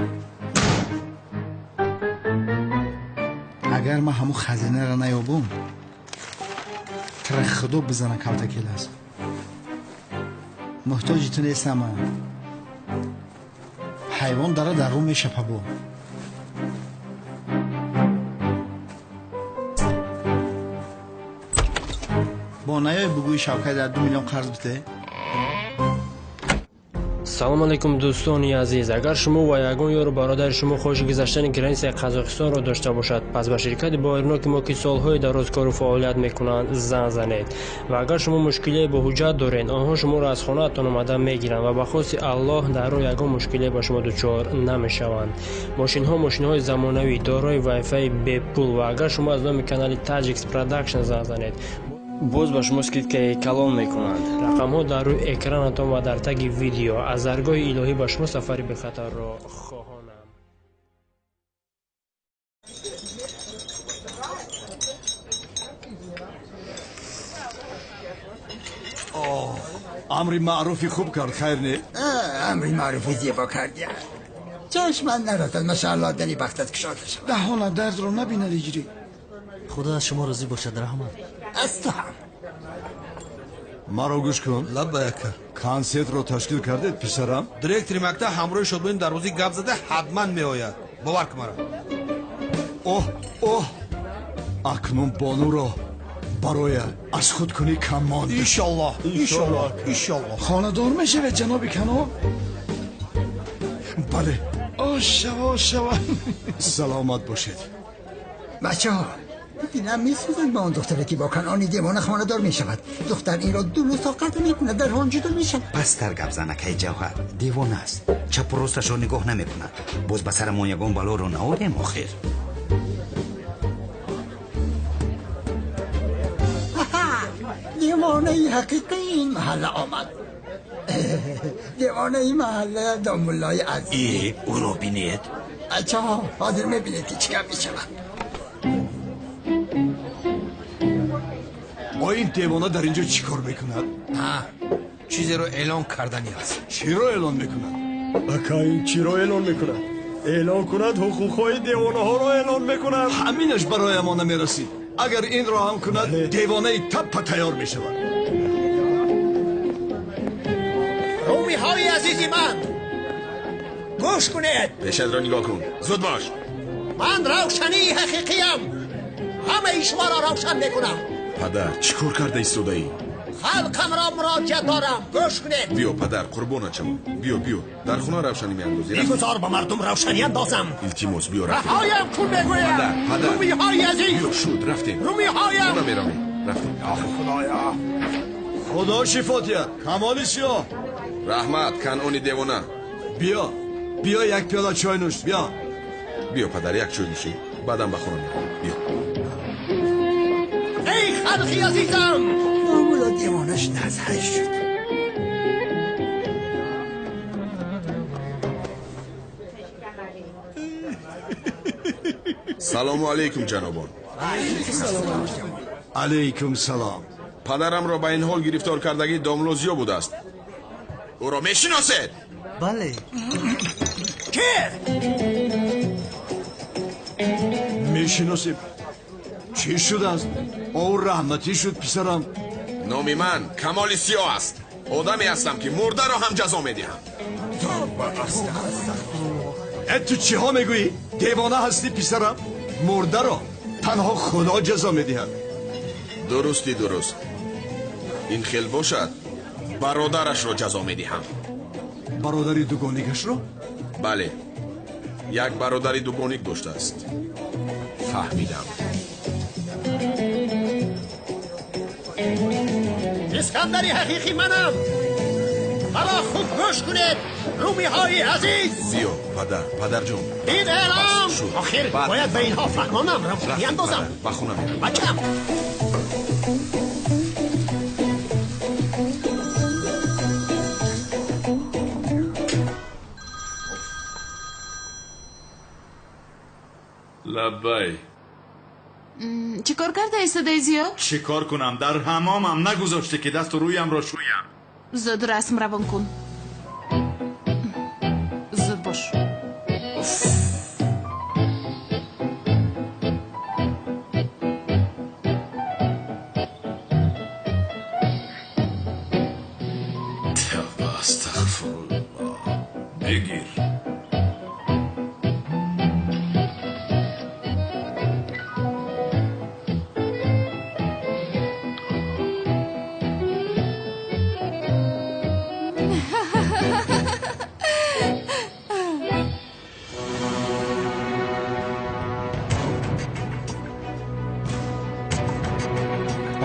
Агар ман ҳамун хазинаро наёбам, тра худо бизана калтакел аст. Муҳтоҷи ту нестам ман. Ҳайвон дара дар рӯ мешапа бо. Бо наёй бугӯи Шавкат дар 2 миллион қарз бите? Салом алейкум, дӯстони азиз. Агар шумо ва ягон ёру бародари шумо хоҳиши гузаштани границаи Қазоқистонро дошта бошад, пас ба ширкати Боирноки мо, ки солҳои дароз кору фаъолият мекунанд, занг занед. Ва агар шумо мушкилие бо ҳуҷҷат доред, онҳо шуморо аз хонаатон омада мегиранд ва ба хости Аллоҳ дар роҳ ягон мушкилие ба шумо дучор намешаванд. Мошинҳо мошинҳои замонавӣ, дорои вайфаи бепул, ва агар шумо аз номи канали Tajix Production занг занед, боз ба шумо скидкаи калон мекунанд. Рақамҳо дар рӯи экранатон ва дар таги видео. Аз даргоҳи илоҳӣ ба шумо сафари бехатарро хоҳонам. Амри маъруфи хуб кард, хайр не? Амри маъруфи зебо кардӣ. Чашман нарасад, машааллоҳ, дили бахтат кушода шавад. Даҳона дардро набинад иҷрӣ. Худо аз шумо розӣ бошад, раҳмат. Аз ту ҳам. Маро гӯш кун. Лаббай, ака. Консертро ташкил кардед, писарам? Директори мактаб ҳамроҳи шодмонӣ дар рӯзи гап зада ҳатман меояд. Бовар кун маро. Оҳ, оҳ, акнун бонуро барои аз худкунӣ кам монд. Иншоллоҳ, иншоллоҳ, иншоллоҳ. Хонадор мешавед, ҷаноби Канон? Бале. Ош шава, ош шава. Саломат бошед. Бачаҳо, дилам месӯзад ба он духтаре ки бо Канони девона хонадор мешавад. Духтар инро дурӯз тоқат намекунад, дар ҳол ҷудо мешавад. Пасттар гап зан, акаи Ҷавҳар. Девона аст, чапу росташро нигоҳ намекунад. Боз ба сарамон ягон балоро наорем охир. Девонаи ҳақиқии ин маҳалла омад. Девонаи маҳалла домуллои азиз. Ӯро бинед. Бачаҳо, ҳозир мебинед ки чӣ гап мешавад. О, ин девона дар инҷо чӣ кор мекунад? Чизеро эълон кардани аст. Чиро эълон мекунад? Ака, ин чиро эълон мекунад? Эълон кунад ҳуқуқҳои девонаҳоро эълон мекунад. Ҳаминаш барои мо намерасид. Агар инро ҳам кунад, девонаи таппа тайёр мешавад. Румиҳои азизи ман, гӯш кунед. Пешатро нигоҳ кун, зуд бош. Ман равшании ҳақиқиям. Ҳамаи шуморо равшан мекунам. Падар, чӣ кор карда истодаӣ? Халқамро муроҷиат дорам, гӯш кунед. Биё падар, қурбонат шавам. Биё, биё, дар хона равшанӣ меандозӣ. Бигузор ба мардум равшанӣ андозам. Илтимос, биё, рафтем. Раҳоям кун, мегӯям. Падар, падар. Румиҳои азиз. Биё, шуд, рафтем. Румиҳоям. Хона меравем, рафтем. Ох, Худоё. Худо шифо диҳад. Камоли сиёҳ. Раҳмат, Канъони девона. Биё, биё, як пиёла чой нӯш, биё. Биё падар, як чой нӯшӣ, баъдан ба хона меравем. Биё. Эй халқи азизам! Мамула девона шуд, аз ҳай шуд. Салому алайкум, ҷанобон. Алайкум салом. Падарамро ба ин ҳол гирифтор кардагӣ домло зиё будааст. Ӯро мешиносед? Бале. Ки? Мешиносем. Чӣ шудааст? Ӯ раҳматӣ шуд, писарам. Номи ман Камоли Сиёҳ аст. Одаме ҳастам, ки мурдаро ҳам ҷазо медиҳам. Э, ту чиҳо мегӯӣ? Девона ҳастӣ, писарам? Мурдаро танҳо Худо ҷазо медиҳад. Дурусти дуруст. Ин хел бошад, бародарашро ҷазо медиҳам. Бародари дугоникашро? Бале, як бародари дугоник доштааст. Фаҳмидам. Искандари ҳақиқӣ манам. Маро хуб гӯш кунед, румиҳои азиз. Биё падар, падарҷон. Ин эълон охир бояд ба инҳо фаҳмонам, равшанӣ андозам. Ба хона меравем. Бачам. Лаббай. Чӣ кор карда истодаи зиё? Чӣ кор кунам? Дар ҳамомам нагузоште, ки дасту рӯямро шӯям. Зуд расм равон кун. Зуд бош. Тавба, астағфируллоҳ. Бигир.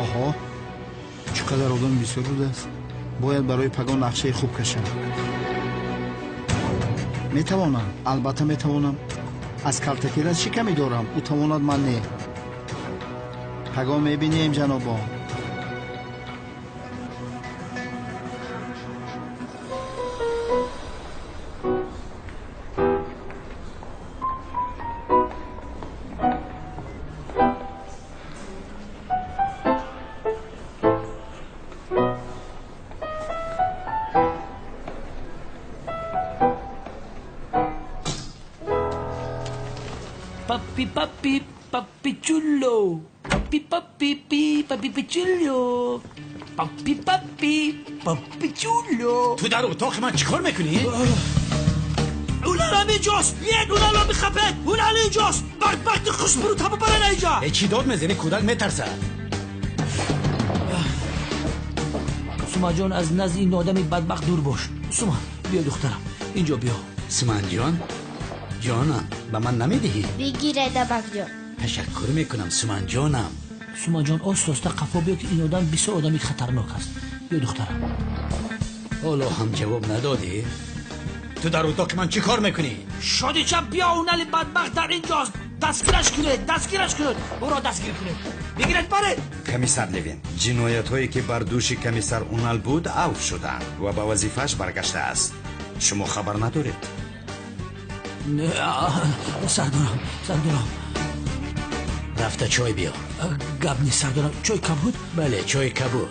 Оҳо, чӣ қадар одам бисёр будааст. Бояд барои пагон нақшаи хуб кашам. Метавонам, албатта метавонам. Аз калтакирас чӣ камӣ дорам? Ӯ тавонад, ман не. Пагон мебинем, ҷанобон. Papi, papi, papi chulo. Papi, papi, pi, papi, pichullo. Papi, papi, papi chulo. Ту дар утоқи ман чӣ кор мекунӣ? Улар ҳаминҷост. Биед, унало бихапед. Унал инҷост. Бадбахти хушбурут ҳама барана инҷа. Э, чӣ дод мезанӣ? Кӯдак метарсад. Сумаҷон, аз назди ин одами бадбахт дур бош. Сума, биё духтарам, инҷо биё. Суманҷон, ҷонам, ба ман намедиҳӣ? Бигиред, абакҷон. Ташаккур мекунам, Суманҷонам. Суманҷон, оҳиста қафо биё, ки ин одам бисёр одами хатарнок аст. Биё духтарам. Ҳоло ҳам ҷавоб надодӣ? Ту дар утоқи ман чӣ кор мекунӣ? Шодича, биё, унали бадбахт дар инҷост. Дастгираш кунед, дастгираш кунед, ӯро дастгир кунед. Бигиред, баред. Комиссар Левин, ҷиноятҳое ки бар дӯши комиссар Унал буд, авф шуданд ва ба вазифааш баргаштааст. Шумо хабар надоред? Не, сардорам, сардорам. Рафта чой биёр. Гап нест, сардорам. Чой кабуд? Бале, чой кабуд.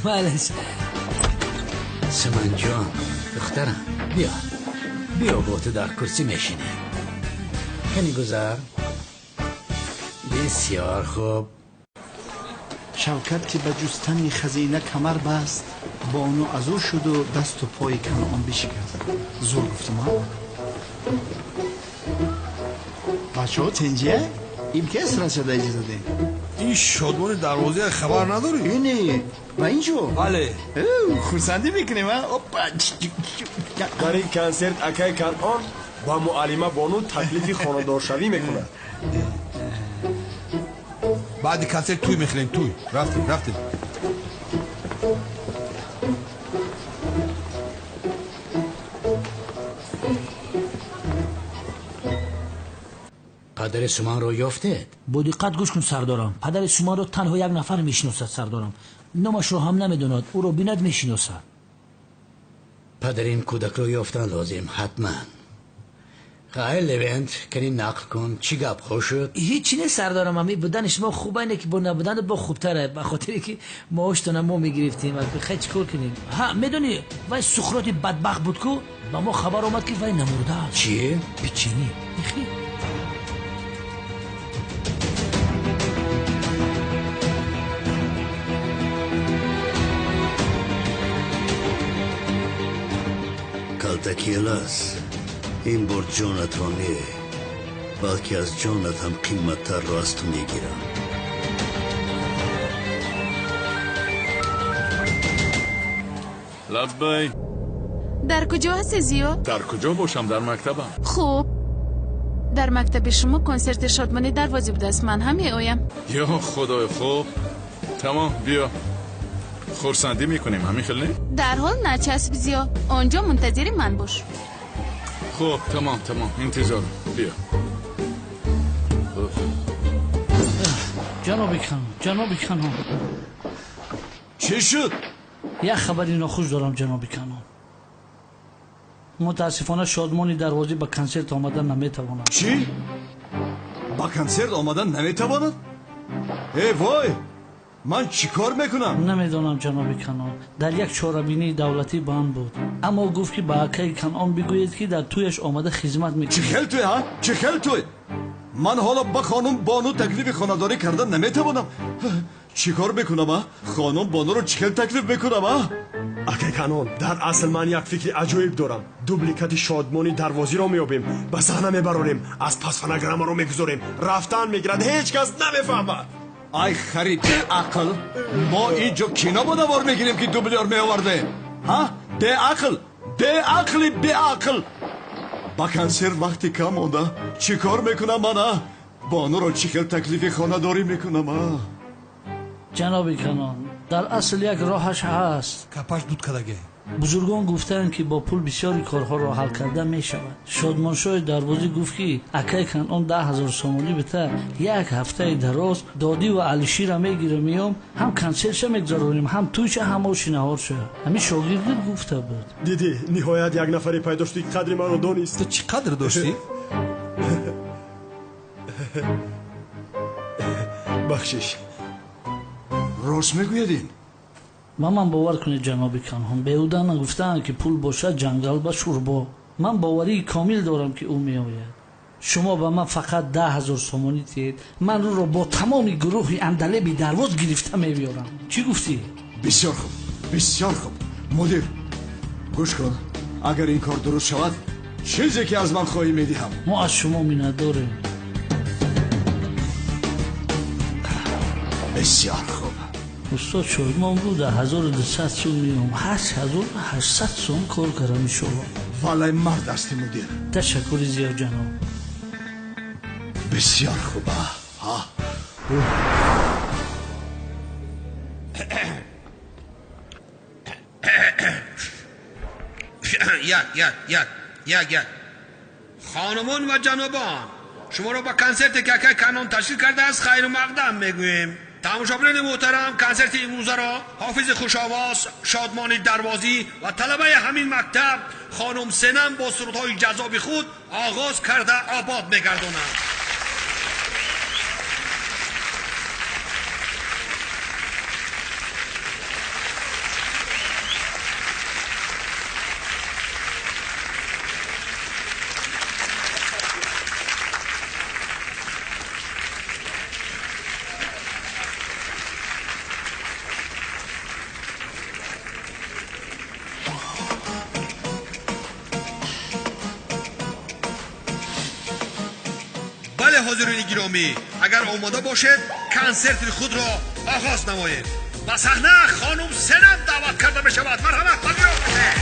Бале. Суманҷон, духтарам, биё. Биё бо ту дар курсӣ мешинем. Кани гузар. Бисёр хуб. Шавкат ки ба ҷустани хазина камар баст, бону аз ӯ шуду дасту пои Канъон бишикаст. Зур гуфтам, а? Бачаҳо тинҷия? Им ки расада иҷоза дем? Ин Шодмони Дарвозия хабар надорӣ? Ине, ба ин ҷо? Бале. Хурсандӣ мекунем, а? Опа! Дар ин консерт акай Канъон ба муаллима бону таклифи хонадоршавӣ мекунад. Баъди консерт тӯй мехӯрем, тӯй. Рафтем, рафтем. Падари Суманро ёфтед? Бо диққат гӯш кун, сардорам. Падари Суманро танҳо як нафар мешиносад, сардорам. Номашро ҳам намедонад, ӯро бинад мешиносад. Падари ин кӯдакро ёфтан лозим, ҳатман. Хайр, Левент, кани нақл кун, чӣ гапҳо шуд? Ҳеҷ нест, сардорам. Ами будани шумо хуб айне ки бо набуданат бо хубтаре, ба хотире ки маоштона мо мегирифтем. Хай чӣ кор кунем? Ҳа, медонӣ, вай Сухроти бадбахт буд ку, ба мо хабар омад ки вай намурдааст. Чӣ? Печени. Ихи. Калтакелас, ин бор ҷонатро не, балки аз ҷонат ҳам қиматтарро аз ту мегирам. Лаббай. Дар куҷо ҳастӣ, Зиё? Дар куҷо бошам? Дар мактабам. Хуб, дар мактаби шумо консерти Шодмони Дарвозӣ будааст. Ман ҳам меоям. Ё худои, хуб, тамом, биё. Хурсандӣ мекунем, ҳамин хел не? Дарҳол начасб, Зиё. Он ҷо мунтазири ман бош. Хуб, тамом, тамом, интизорам. Биё. Ҷаноби Канон, ҷаноби Канон. Чӣ шуд? Як хабари нохуш дорам, ҷаноби Канон. Мутаассифона Шодмони Дарвозӣ ба консерт омадан наметавонад. Чӣ? Ба консерт омадан наметавонад? Э вой! Ман чӣ кор мекунам? Намедонам, ҷаноби Канон. Дар як чорабинии давлатӣ банд буд. Аммо гуфт ки ба акаи Канон бигӯед ки дар тӯяш омада хизмат мекунад. Чӣ хел тӯй, ҳа? Чӣ хел тӯй? Ман ҳоло ба хонум Бону таклифи хонадорӣ кардан наметавонам. Чӣ кор мекунам, а? Хонум Бонуро чӣ хел таклиф мекунам, а? Акай Канон, дар асл ман як фикри аҷоиб дорам. Дубликати Шодмони Дарвозиро меёбем, ба саҳна мебарорем, аз пас фонограммаро мегузорем. Рафтан мегирад, ҳеҷ кас намефаҳмад. Ай хари беақл, мо ин ҷо кино ба навор мегирем ки дублёр меовардем. Ҳа? Беақл, беақли беақл. Ба консерт вақти кам монда. Чӣ кор мекунам ман, а? Бонуро чӣ хел таклифи хонадорӣ мекунам, а? Ҷаноби Канон, дар асл як роҳаш ҳаст. Капаш дуд кадаге. Бузургон гуфтаанд ки бо пул бисёри корҳоро ҳал карда мешавад. Шодмоншоҳи Дарвозӣ гуфт ки акай Канъон 10 000 сомонӣ бита, як ҳафтаи дароз додӣ ва Алишира мегирам, меом, ҳам консертша мегузаронем, ҳам тӯйша, ҳам оши наҳорша. Ҳамин шогирдит гуфта буд. Дидӣ, ниҳоят як нафаре пайдо шуд ки қадри маро донист. Ту чӣ қадр доштӣ? Бахшиш. Рост мегӯяд ин? Ба ман бовар кунед, ҷаноби Канҳон, беҳуда нагуфтаанд ки пул бошад, ҷангал ба шӯрбо. Ман боварии комил дорам ки ӯ меояд. Шумо ба ман фақат 10 000 сомонӣ диҳед, ман ӯро бо тамоми гурӯҳи Андалеби Дарвоз гирифта мебиёрам. Чӣ гуфтӣ? Бисёр хуб, бисёр хуб. Мудир, гӯш кун, агар ин кор дуруст шавад, чизе ки аз ман хоҳӣ медиҳам. Мо аз шумо миннатдорем. Бисёр хуб. Устод Шодмон гуфт 1200 сум меом, 8800 сум кор кардам, иншоалло. Валай мард ҳасти, мудир. Ташаккури зиёд, ҷаноб. Бисёр хуб. Ҳа. Як, як, як, як, як. Хонумон ва ҷанобон, шуморо ба консерте ки акай Канон ташкил кардааст хайру мақдам мегӯем. Тамошобинони муҳтарам, консерти имрӯзаро ҳофизи хушовоз Шодмони Дарвозӣ ва талабаи ҳамин мактаб хонум Сенам бо сурудҳои ҷаззоби худ оғоз карда обод мегардонанд. Ҳозирони гиромӣ, агар омода бошед, консерти худро оғоз намоем. Ба саҳна хонум Сенам даъват карда мешавад. Марҳамат, пазирофт бошед.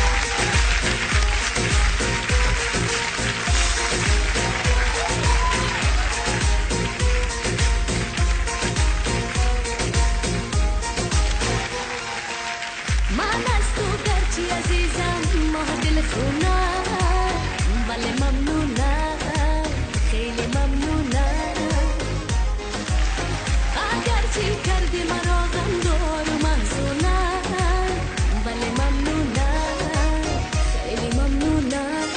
Ман аз ту гарчи азизам, моҳ дилхунам, вале мамнунам, хеле мамнунам. Агарчи кардӣ маро ғамдору маҳзунам, вале мамнунам, хеле мамнунам.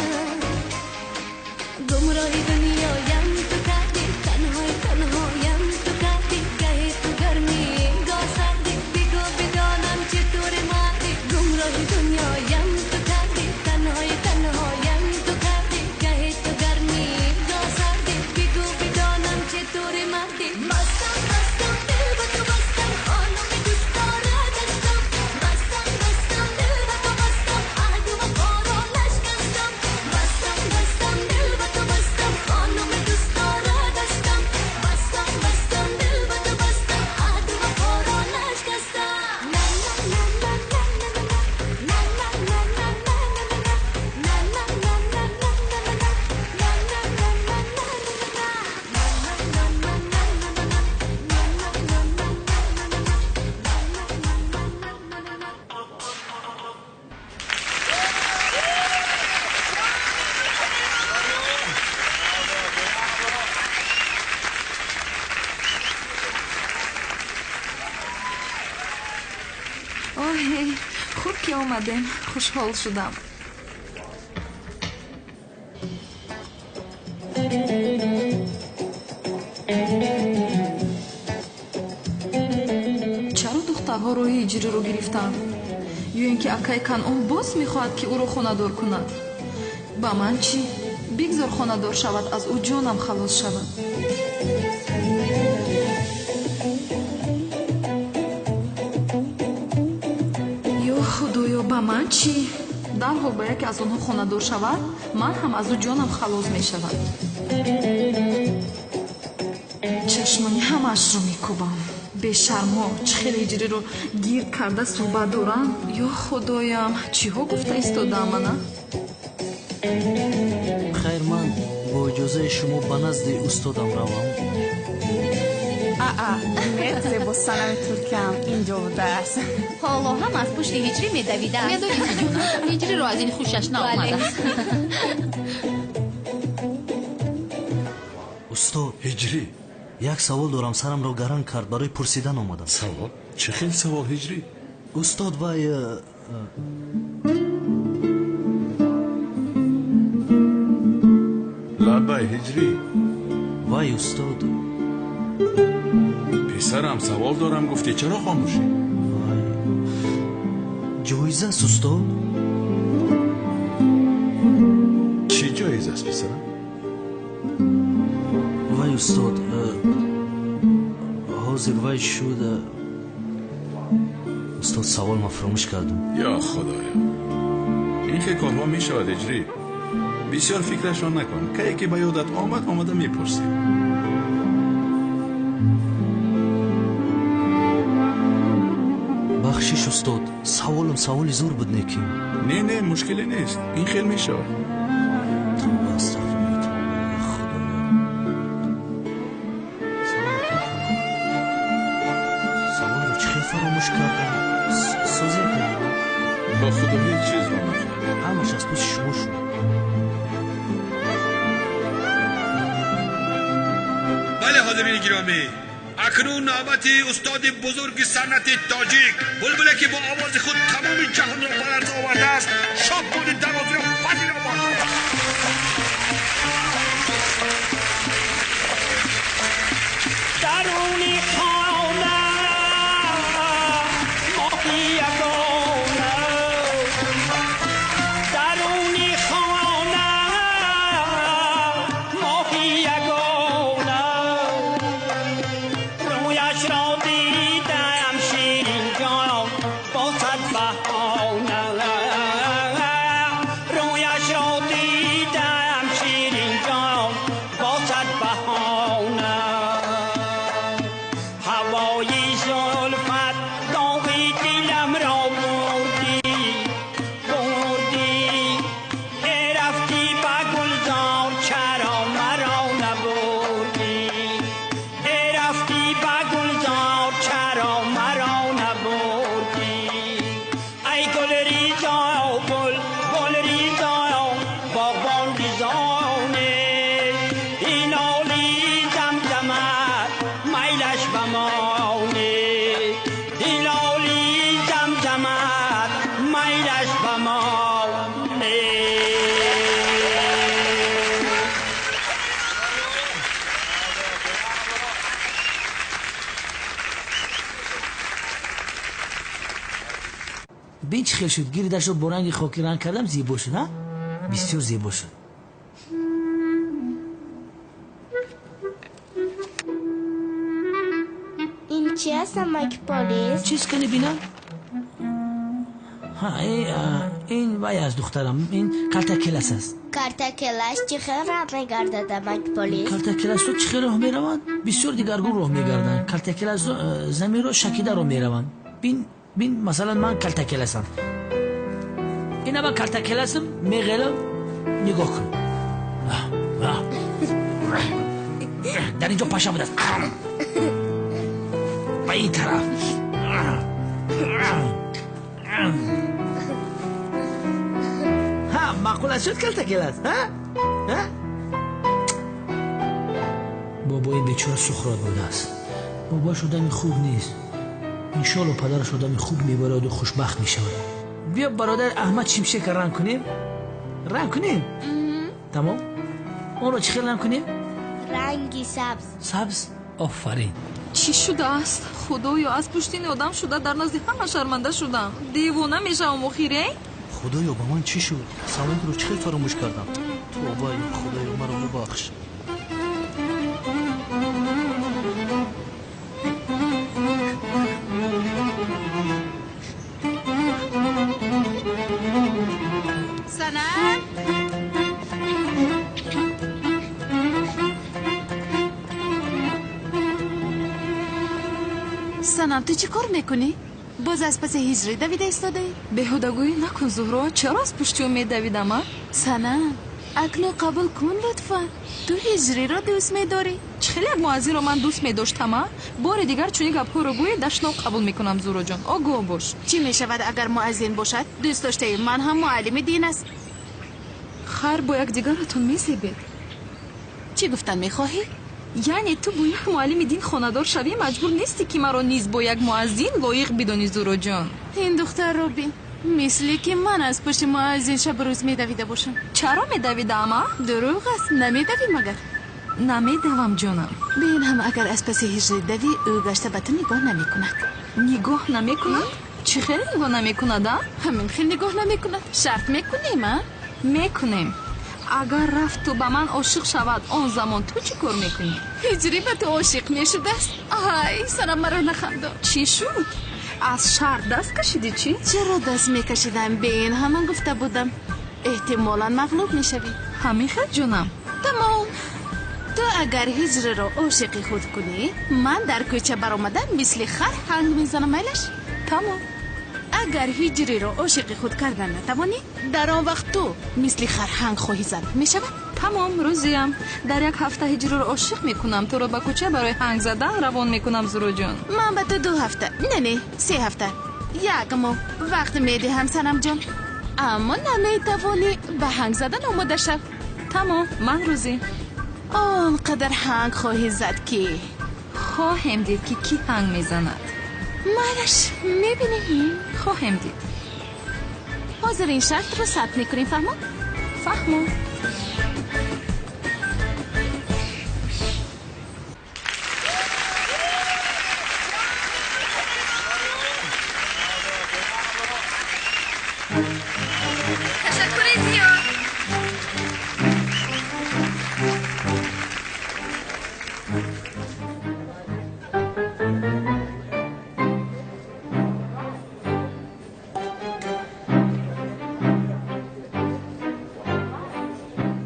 Гумроҳи дунёям ту кардӣ, танҳои танҳоям ту кардӣ, гаҳе ту гармӣ, гоҳ сардӣ, бигӯ бидонам чӣ тур мардӣ. Гумроҳи дунёям ту кардӣ, танҳои танҳоям ту кардӣ, гаҳе ту гармӣ, гоҳ сардӣ, бигӯ бидонам чӣ тур мардӣ. Бастам, бастам, дил ба ту бастам, хонуми дӯстдора даштам. Бастам, бастам, дил ба ту бастам, аҳду вафоро нашкастам. Бастам, бастам, дил ба ту бастам, хонуми дӯстдора даштам. Бастам, бастам, дил ба ту бастам, аҳду вафоро нашкастам. На на на на на на на на на на на на на на на на на на на на Оҳе, хуб ки омадем, хушҳол шудам. Чаро духтарҳо роҳи ҳиҷриро гирифтанд? Ё ин ки акаи Канъон боз мехоҳад, ки ӯро хонадор кунад? Ба ман чӣ? Бигзор хонадор шавад, аз ӯ ҷонам халос шавад. Ё Худоё, ба ман чӣ? Дарҳол ба яке аз онҳо хонадор шавад, ман ҳам аз ӯ ҷонам халос мешавад. Чашмони ҳамаашро мекӯбам. Бешармҳо чӣ хел ҳиҷриро гирд карда суҳбат доранд. Ё Худоям, чиҳо гуфта истодаам ана? Хайр, ман бо иҷозаи шумо ба назди устодам равам. Аа, зебо санами туркиям инҷо будааст. Ҳоло ҳам аз пушти ҳиҷрӣ медавидааст. Медонӣ, ҷонам, ҳиҷриро аз ин хушаш наомадааст. Устод Ҳиҷрӣ, як савол дорам, сарамро гаранг кард, барои пурсидан омадам. Савол? Чӣ хел савол, Ҳиҷрӣ? Устод, вай Лаббай, Ҳиҷрӣ. Вай, устод. Писарам, савол дорам гуфтӣ, чаро хомӯшӣ? Ҷоиза аст, устод. Чӣ ҷоиза аст, писарам? Вай, устод, ҳозир вай шуд. Устод, савол ман фаромӯш кардам. Ё Худоё, ин хел корҳо мешавад, Ҳиҷрӣ. Бисёр фикрашро накун. Кае ки ба ёдат омад, омада мепурсӣ. Бахшиш, устод, саволам саволи зур буд, не ки. Не, не, мушкиле нест, ин хел мешавад. Тавба, астағфирулло, тавба, ё Худоё. Саволро чӣ хел фаромӯш кардам? Созия кардам. Ба Худо, ҳеҷ чизро нафаҳмидам. Ҳамаш аз пушти шумо шуд. Бале, ҳозирини гиромӣ, акнун навбати устоди бузурги санъати тоҷик, булбуле ки бо овози худ тамоми ҷаҳонро ба ларза овардааст, Шодмони Дарозиро пазиро бошад. Даруни хона моҳи ягона, даруни хона моҳи ягона, рӯяшро дидам ширинҷон бо сад баҳона, хел шуд? Гирдашро бо ранги хокӣ ранг кардам, зебо шуд, ҳа? Бисёр зебо шуд. Ин чи аст, амаки полис? Чиз кани бинам? Ҳа, ин вай аст, духтарам, ин калтакелас аст. Калтакелас чӣ хел роҳ мегардад, амаки полис? Калтакеласҳо чӣ хел роҳ мераванд? Бисёр дигаргун роҳ мегарданд. Калтакеласҳо заминро шакида роҳ мераванд. Бин, бин, масалан, ман калтакеласам. Ина ман калтакеласам, меғелам, нигоҳ кун. Дар ин ҷо паша будааст. Ба ин тараф. Ҳа, маъқул аст шуд калтакелас, ҳа? Ҳа? Бобои бечора Сухрот будааст. Бобоаш одами хуб нест. Иншоалло падараш одами хуб мебарояду хушбахт мешавад. Биё, бародар Аҳмад Шимшека ранг кунем? Ранг кунем? Тамом. Онро чӣ хел ранг кунем? Ранги сабз. Сабз? Офарин. Чӣ шудааст? Худоё, аз пушти ин одам шуда дар назди ҳама шарманда шудам. Девона мешавам охире? Худоё, ба ман чӣ шуд? Савандро чӣ хел фаромӯш кардам? Тобаи, Худоё, маро бубахш. Санам! Санам, ту чӣ кор мекунӣ? Боз аз паси ҳиҷрӣ давида истодаӣ? Беҳудагӯӣ накун, Зуҳро. Чаро аз пушти ӯ медавидам, а? Санам, акнун қабул кун лутфан. Ту ҳиҷриро дӯст медорӣ. Чӣ хел як муаззинро ман дӯст медоштам, а? Бори дигар чунин гапҳоро гӯӣ, дашном қабул мекунам, Зуҳроҷон. Огоҳ бош. Чӣ мешавад, агар муаззин бошад? Дӯст доштаи ман ҳам муаллими дин аст. Хайр, бо якдигаратон мезебед. Чӣ гуфтан мехоҳӣ? Яъне ту бо як муаллими дин хонадор шавӣ, маҷбур нестӣ, ки маро низ бо як муаззин лоиқ бидонӣ, Зуҳроҷон. Ин духтарро бин, мисле ки ман аз пушти муаззин шабу рӯз медавида бошам. Чаро медавидаам, а? Дурӯғ аст, намедавӣ магар? Намедавам, ҷонам. Бин ҳам, агар аз паси ҳиҷрӣ давӣ, ӯ гашта ба ту нигоҳ намекунад. Нигоҳ намекунад? Чӣ хел нигоҳ намекунад, а? Ҳамин хел нигоҳ намекунад. Шарт мекунем, а? Мекунем. Агар рафт ту ба ман ошиқ шавад, он замон ту чӣ кор мекунӣ? Ҳиҷрӣ ба ту ошиқ мешудааст? Ай, Санам, маро нахандон. Чӣ шуд? Аз шарт даст кашидӣ, чӣ? Чаро даст мекашидам? Бе ин ҳама гуфта будам. Эҳтимолан мағлуб мешавӣ. Ҳамин хел, ҷонам? Тамом. Ту агар ҳиҷриро ошиқи худ кунӣ, ман дар кӯча баромада мисли хар ҳанг мезанам, майлаш? Тамом. Агар ҳиҷриро ошиқи худ кардан натавонӣ, дар он вақт ту мисли хар ҳанг хоҳӣ зад. Мешавад? Тамом, рӯзиям. Дар як ҳафта ҳиҷриро ошиқ мекунам, туро ба кӯча барои ҳанг задан равон мекунам, Зуҳроҷон. Ман ба ту 2 ҳафта, не, не, 3 ҳафта, 1 моҳ вақт медиҳам, Санамҷон. Аммо наметавонӣ ба ҳанг задан омода шав. Тамом, ман рӯзӣ. Он қадар ҳанг хоҳӣ зад, ки хоҳем дид, ки кӣ ҳанг мезанад. Майлаш, мебинем. Хоҳем дид. Ҳозир ин шартро сабт мекунем, фаҳмо? Фаҳмо. Ташаккури зиёд.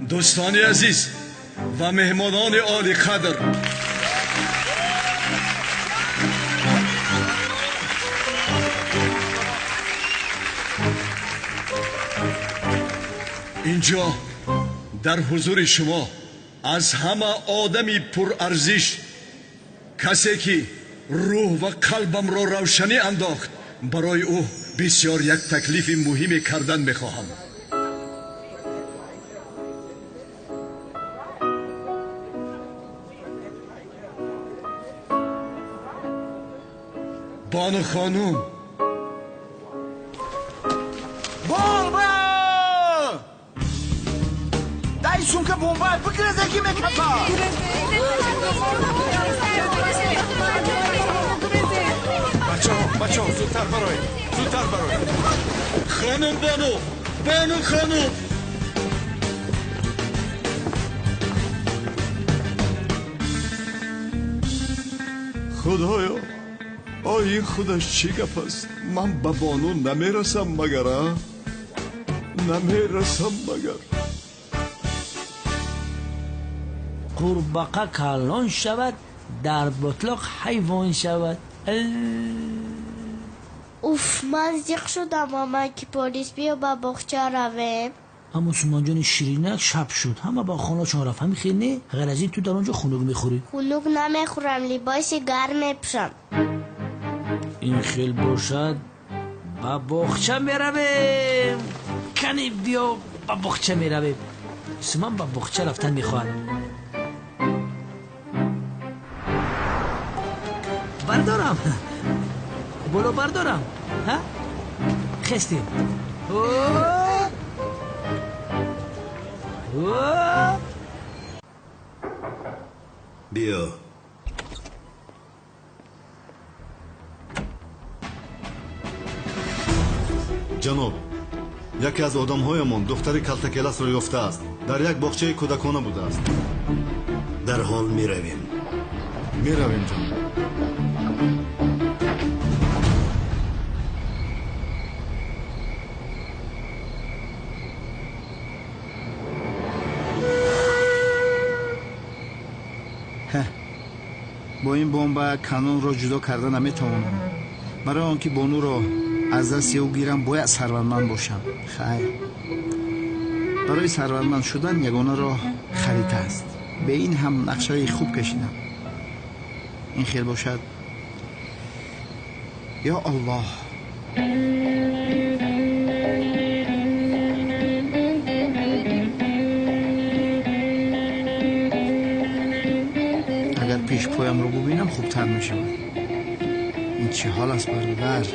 Дӯстони азиз ва меҳмонони олиқадр, инҷо дар ҳузури шумо аз ҳама одами пурарзиш, касе ки рӯҳ ва қалбамро равшанӣ андохт, барои ӯ бисёр як таклифи муҳиме кардан мехоҳам. Бону хонум, бомба! Дай сумка бомба, бигрезе ки мекапа! Бачаҳо, бачаҳо, зудтар бароед, зудтар бароед. Ханум бону, бону ханум. Худоё, ой, ин худаш чӣ гап аст? Ман ба бону намерасам магар, а? Намерасам магар. Қурбақа калон шавад, дар ботлоқ ҳайвон шавад. Уф, ман зиқ шудам, амаки полис, биё ба боғча равем. Аммо Сумонҷони ширинак, шаб шуд, ҳама ба хонаашон рафт. Ҳамин хел не? Ғайр аз ин ту дар он ҷо хунук мехӯрӣ. Хунук намехӯрам, либоси гарм мепӯшам. Ин хел бошад, ба боғча меравем. Кани биё, ба боғча меравем. Суман ба боғча рафтан мехоҳад. Бардорам, боло бардорам. Ҳа, хестем. Биё. Ҷаноб, яке аз одамҳоямон духтари калтакеласро ёфтааст. Дар як боғчаи кӯдакона будааст. Дарҳол меравем. Меравем, ҷаноб. Бо ин бомба канонро ҷудо карда наметавонам. Барои он ки бонуро аз дасти ӯ гирам, бояд сарватманд бошам. Хайр, барои сарватманд шудан ягона роҳ харита аст. Бе ин ҳам нақшаи хуб кашидам. Ин хел бошад. Ё Аллоҳ. Агар пешпоямро бубинам, хубтар мешавад. Ин чӣ ҳол аст, бародар?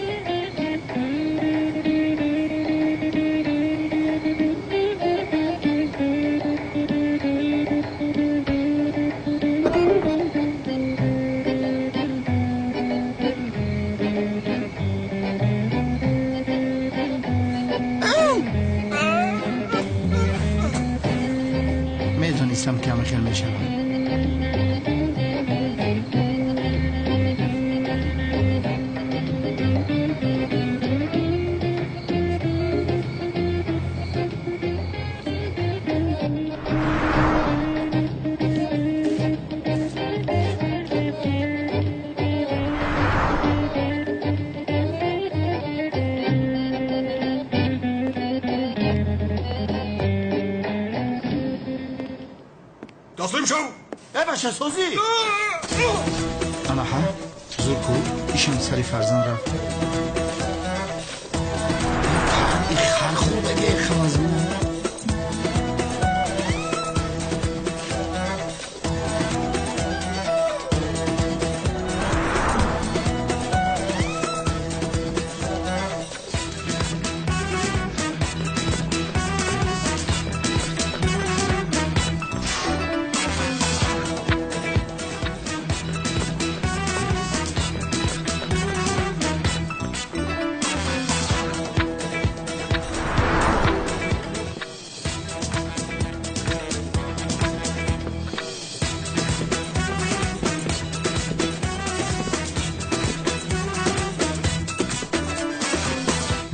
Медонистам, ки ҳама хел мешавад. Таслим шав! Э, бачасозӣ! Анаҳа, зур ку, ишам сари фарзанд рафт. Хар хӯрдаги халазмин.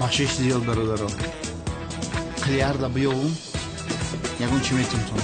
Бахшиш зиёд, бародаро. Қилиарда биёвум, ягон чӣ метумтон.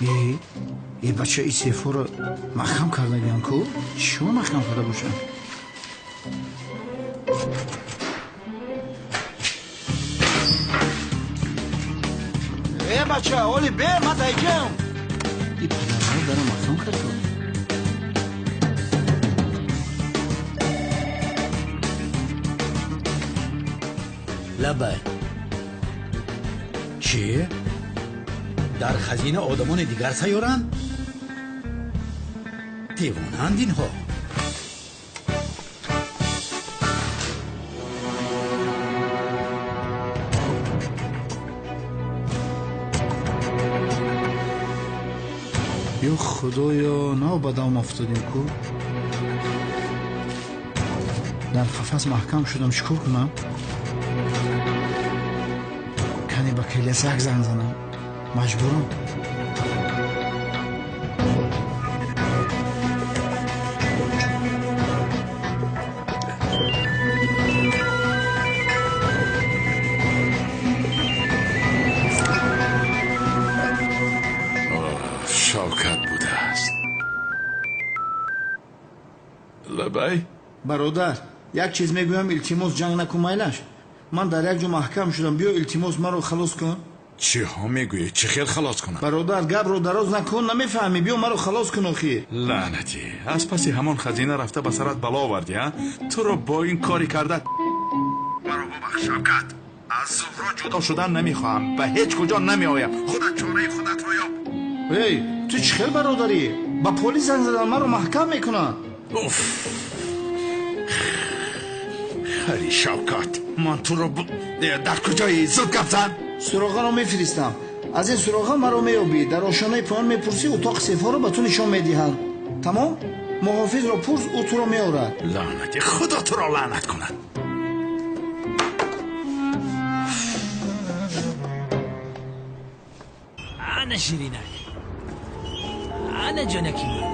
Э бача, и сейфҳоро маҳкам кардагиам ку? Чиро маҳкам карда бошам? Э бача, оли бе, ман дайҷам. И падарҳо даро маҳкам кард. Лабай. Чӣ? Дар хазина одамони дигар сайёранд? Девонаанд инҳо. Ё худоё, нав ба дам афтодем ку. Дар қафас маҳкам шудам, чӣ кор кунам? Кане ба келиас як занг занам. Маҷбурам. Шавкат будааст. Лабай? Бародар, як чиз мегӯям, илтимос ҷанг накун, майлаш. Ман дар як ҷо маҳкам шудам, биё илтимос маро халос кун. Чиҳо мегӯӣ? Чӣ хел халос кунам? Бародар, гапро дароз накун, намефаҳмӣ, биё маро халос кун охӣ. Лаънатӣ, аз паси ҳамон хазина рафта ба сарат бало овардӣ, а? Туро бо ин кори карда маро бубахш, Шавкат. Аз Зуҳро ҷудо шудан намехоҳам, ба ҳеҷ куҷо намеоям. Худат чораи худатро ёб. Эй, ту чӣ хел бародарӣ? Ба полис занг задан, маро маҳкам мекунанд. Уф! Хари Шавкат, ман туро дар куҷоӣ? Зуд гап зан. Суроғаро мефиристам. Аз ин суроға маро меёбӣ. Дар ошонаи поён мепурсӣ, утоқи сейфҳоро ба ту нишон медиҳанд. Тамом? Муҳофизро пурс, ӯ туро меорад. Лаънатӣ, худо туро лаънат кунад. Ана ширинак, ана ҷонаки ман.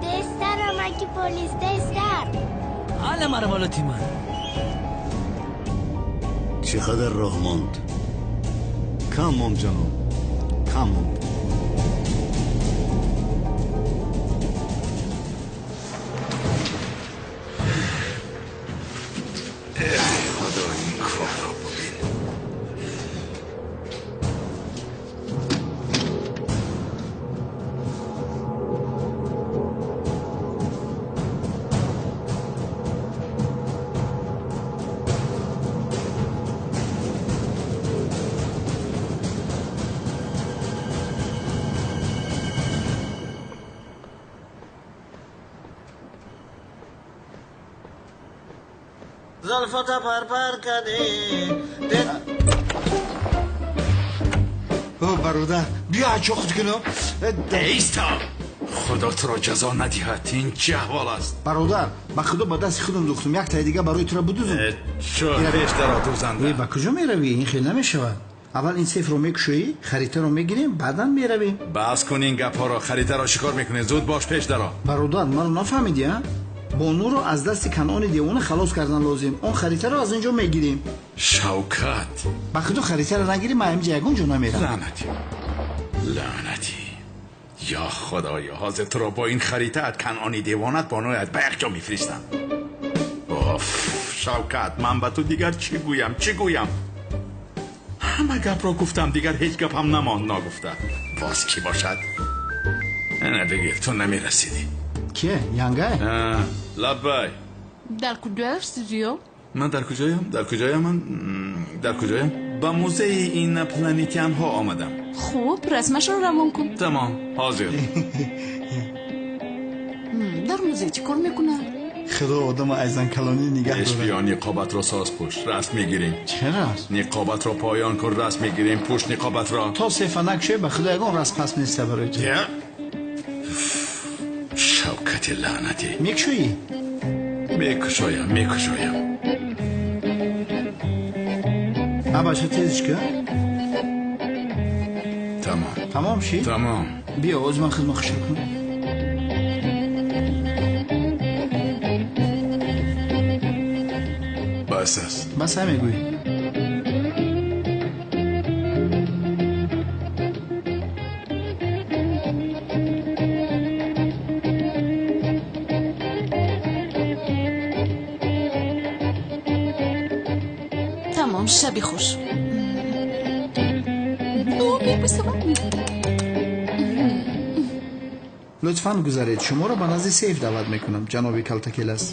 Тезтар, амаки полис, тезтар. Ана мармалоти ман. Чӣ қадар роҳ монд? Кам монд, ҷаноб, кам монд. Худо, ин корро бубин. زلفت پرپر کردی. او бародар, биё ачохт кунам. Иста! Худо туро ҷазо надиҳад, ин чӣ аҳвол аст? Бародар, ба худо ба дасти худам духтум, як таи дига барои туро бидузам. Чо пеш даро дузанда. Ба куҷо меравӣ? Ин хел намешавад. Аввал ин сейфро мекушоӣ, харитаро мегирем, баъдан меравем. Бас кун ин гапҳоро, харитаро чӣ кор мекунӣ? Зуд бош, пеш даро. Бародар, маро нафаҳмидӣ, а? Бонуро аз дасти Канъони девона халос кардан лозим. Он харитаро аз ин ҷо мегирем. Шавкат, ба худо харитаро нагирем, ман ҳаминҷа ягон ҷо намерам. Лаънатӣ, лаънатӣ, ё худоё, ҳозир туро бо ин харитаат Канъони девонат бонуят ба як ҷо мефиристам. Оф, Шавкат, ман ба ту дигар чӣ гӯям, чӣ гӯям? Ҳама гапро гуфтам, дигар ҳеҷ гапам намонд нагуфта. Боз кӣ бошад? Не, бигир, ту намерасидӣ. Кие? Янгай? Лаббай. Дар куҷояш студио? Ман дар куҷоям? Дар куҷоям ман? Дар куҷоям? Ба музеи инопланетянҳо омадам. Хуб, расмашро равон кун. Тамом, ҳозир. Дар музей чӣ кор мекунад? Худо одама аз занкалонӣ нигаҳ дорад. Биё ниқобатро соз пӯш, расм мегирем. Чӣ расм? Ниқобатро поён кун, расм мегирем. Пӯш ниқобатро. То сейфа накушоӣ, ба худо ягон расм пас неста барои ту. Шавкати лаънатӣ. Мекушоӣ? Мекушоям, мекушоям. А бача, тезиш кун. Тамом. Тамом шид? Тамом. Биё, оз ман хидмат хушр кунам. Бас аст. Бас мегӯӣ. Тамом, шаби хуш. Лутфан гузаред, шуморо ба назди сейф даъват мекунам, ҷаноби Калтакелас.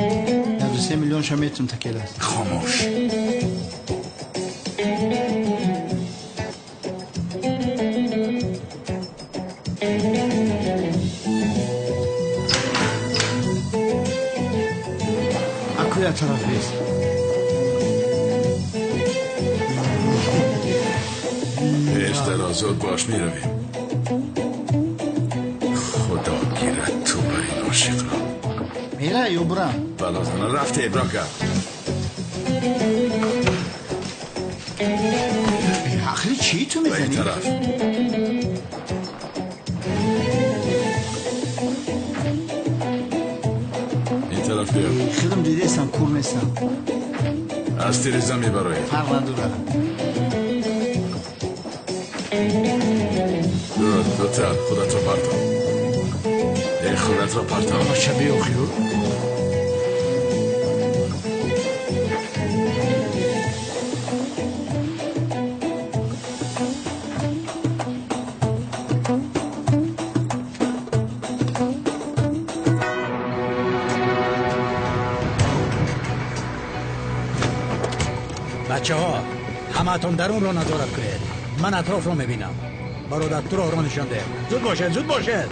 1-3 миллионша метум Такелас. Хомӯш. Акуя тараф бест. Пештар озод бош, меравем. Худо гирад ту бар ин ошиқро. Мера ё бурам? Балозана рафте ибро кард. Ақли чӣ ту Ба ин мезанӣ? тараф. Ин тараф биё. Худам дидестам, кур нестам. Аз тиреза мебароем. Фарқ надорад. Зудтар худатро партов. Э, худатро партов. Бача, биё хиё. Бачаҳо, ҳамаатон дарунро назорат кунед. Ман атрофро мебинам. Бародар, ту роҳро нишон деҳ. Зуд бошед, зуд бошед.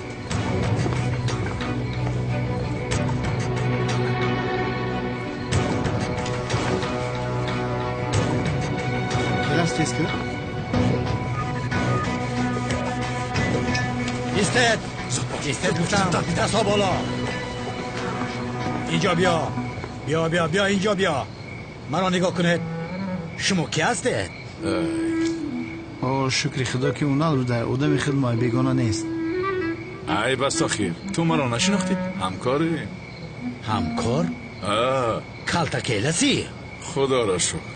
Келас, тез кир. Истед, истед гуфтам. Дастҳо боло. Инҷо биё, биё, биё, биё, инҷо биё. Маро нигоҳ кунед. Шумо ки ҳастед? О, шукри худо ки ӯ набуда, одами худ мо, бегона нест. Ай бас, охир ту маро нашинохтӣ? Ҳамкорӣ. Ҳамкор? Калтакеласӣ? Худоро шукр,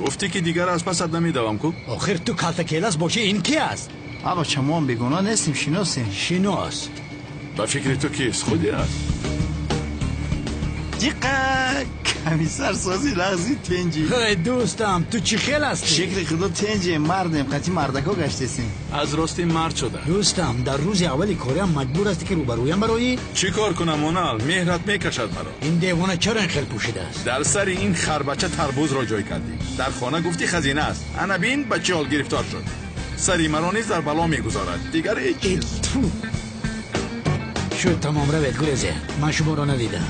гуфтӣ ки дигар аз пасат намедавам ку. Охир ту калтакелас бошӣ, ин ки аст? А бача, мо ҳам бегона нестем, шиносем. Шинос? Ба фикри ту кист? Худи аст. Диқа, комиссар сози лағзи, тенҷи. Ҳей, дӯстам, ту чӣ хел ҳастӣ? Шукри худо, тенҷем, мардем, қатъи мардако гаштесем. Аз рости мард шуда. Дӯстам, дар рӯзи аввали кориам маҷбур ҳастӣ, ки рӯбарӯям бароӣ? Чӣ кор кунам, Онал? Меҳрат мекашад маро. Ин девона чаро ин хел пӯшидааст? Дар сари ин харбача тарбузро ҷой кардӣ. Дар хона гуфтӣ хазина аст. Ана бин, ба чӣ ҳол гирифтор шуд. Сари маро низ дар бало мегузорад. Дигар ҳеҷ чиз. Шуд, тамом, равед, гурезе. Ман шуморо надидам.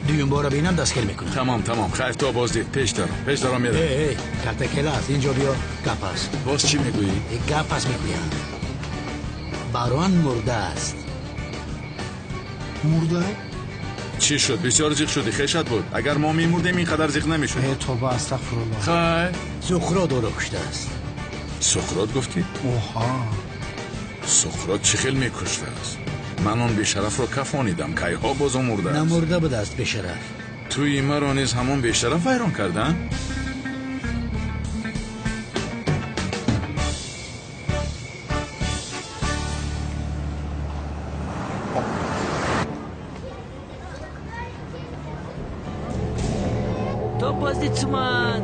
Дуюм бора бинам, дастгир мекунам. Тамом, тамом, хайр, то боздид. Пеш даро, пеш даро, меравем. Эй, эй, Калтакелас, инҷо биё, гап аст. Боз чӣ мегӯӣ? Гап аст мегӯям. Барон мурдааст. Мурда? Чӣ шуд? Бисёр зиқ шудӣ. Хешат буд. Агар мо мемурдем, ин қадар зиқ намешуд. Э, тоба, астағфируллоҳ. Хайр. Суқрот ӯро куштааст. Суқрот гуфтӣ? Оҳа. Суқрот чӣ хел мекуштааст? Ман он бешарафро кафонидам. Кайҳо боз ӯ мурдааст? Намурда будааст бешараф. Тӯи маро низ ҳамон бешараф вайрон карданд? То боздид, Суман.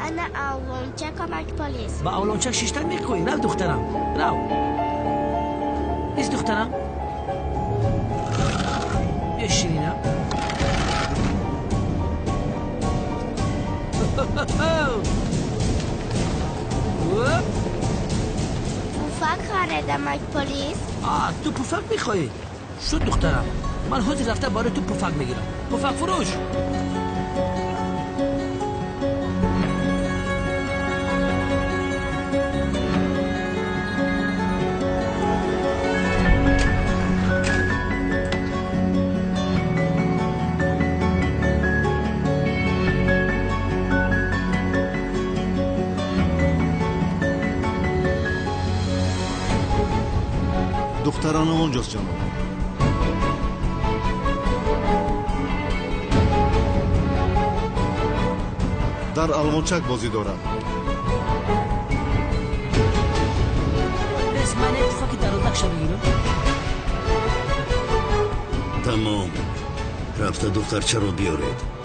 Ана авлонча, камак полис. Ба авлонча шиштан мехоҳӣ? Рав, духтарам, рав. Ист, духтарам. Биё, ширинам. Пуфак харидамак полис. А, ту пуфак мехоҳӣ? Шуд, духтарам. Ман ҳозир рафта барои ту пуфак мегирам. Пуфак фурӯш. Духтарон онҷост, ҷаноб. Дар алвончак бозӣ дорад. Без монета. Рафта духтарчаро биёред.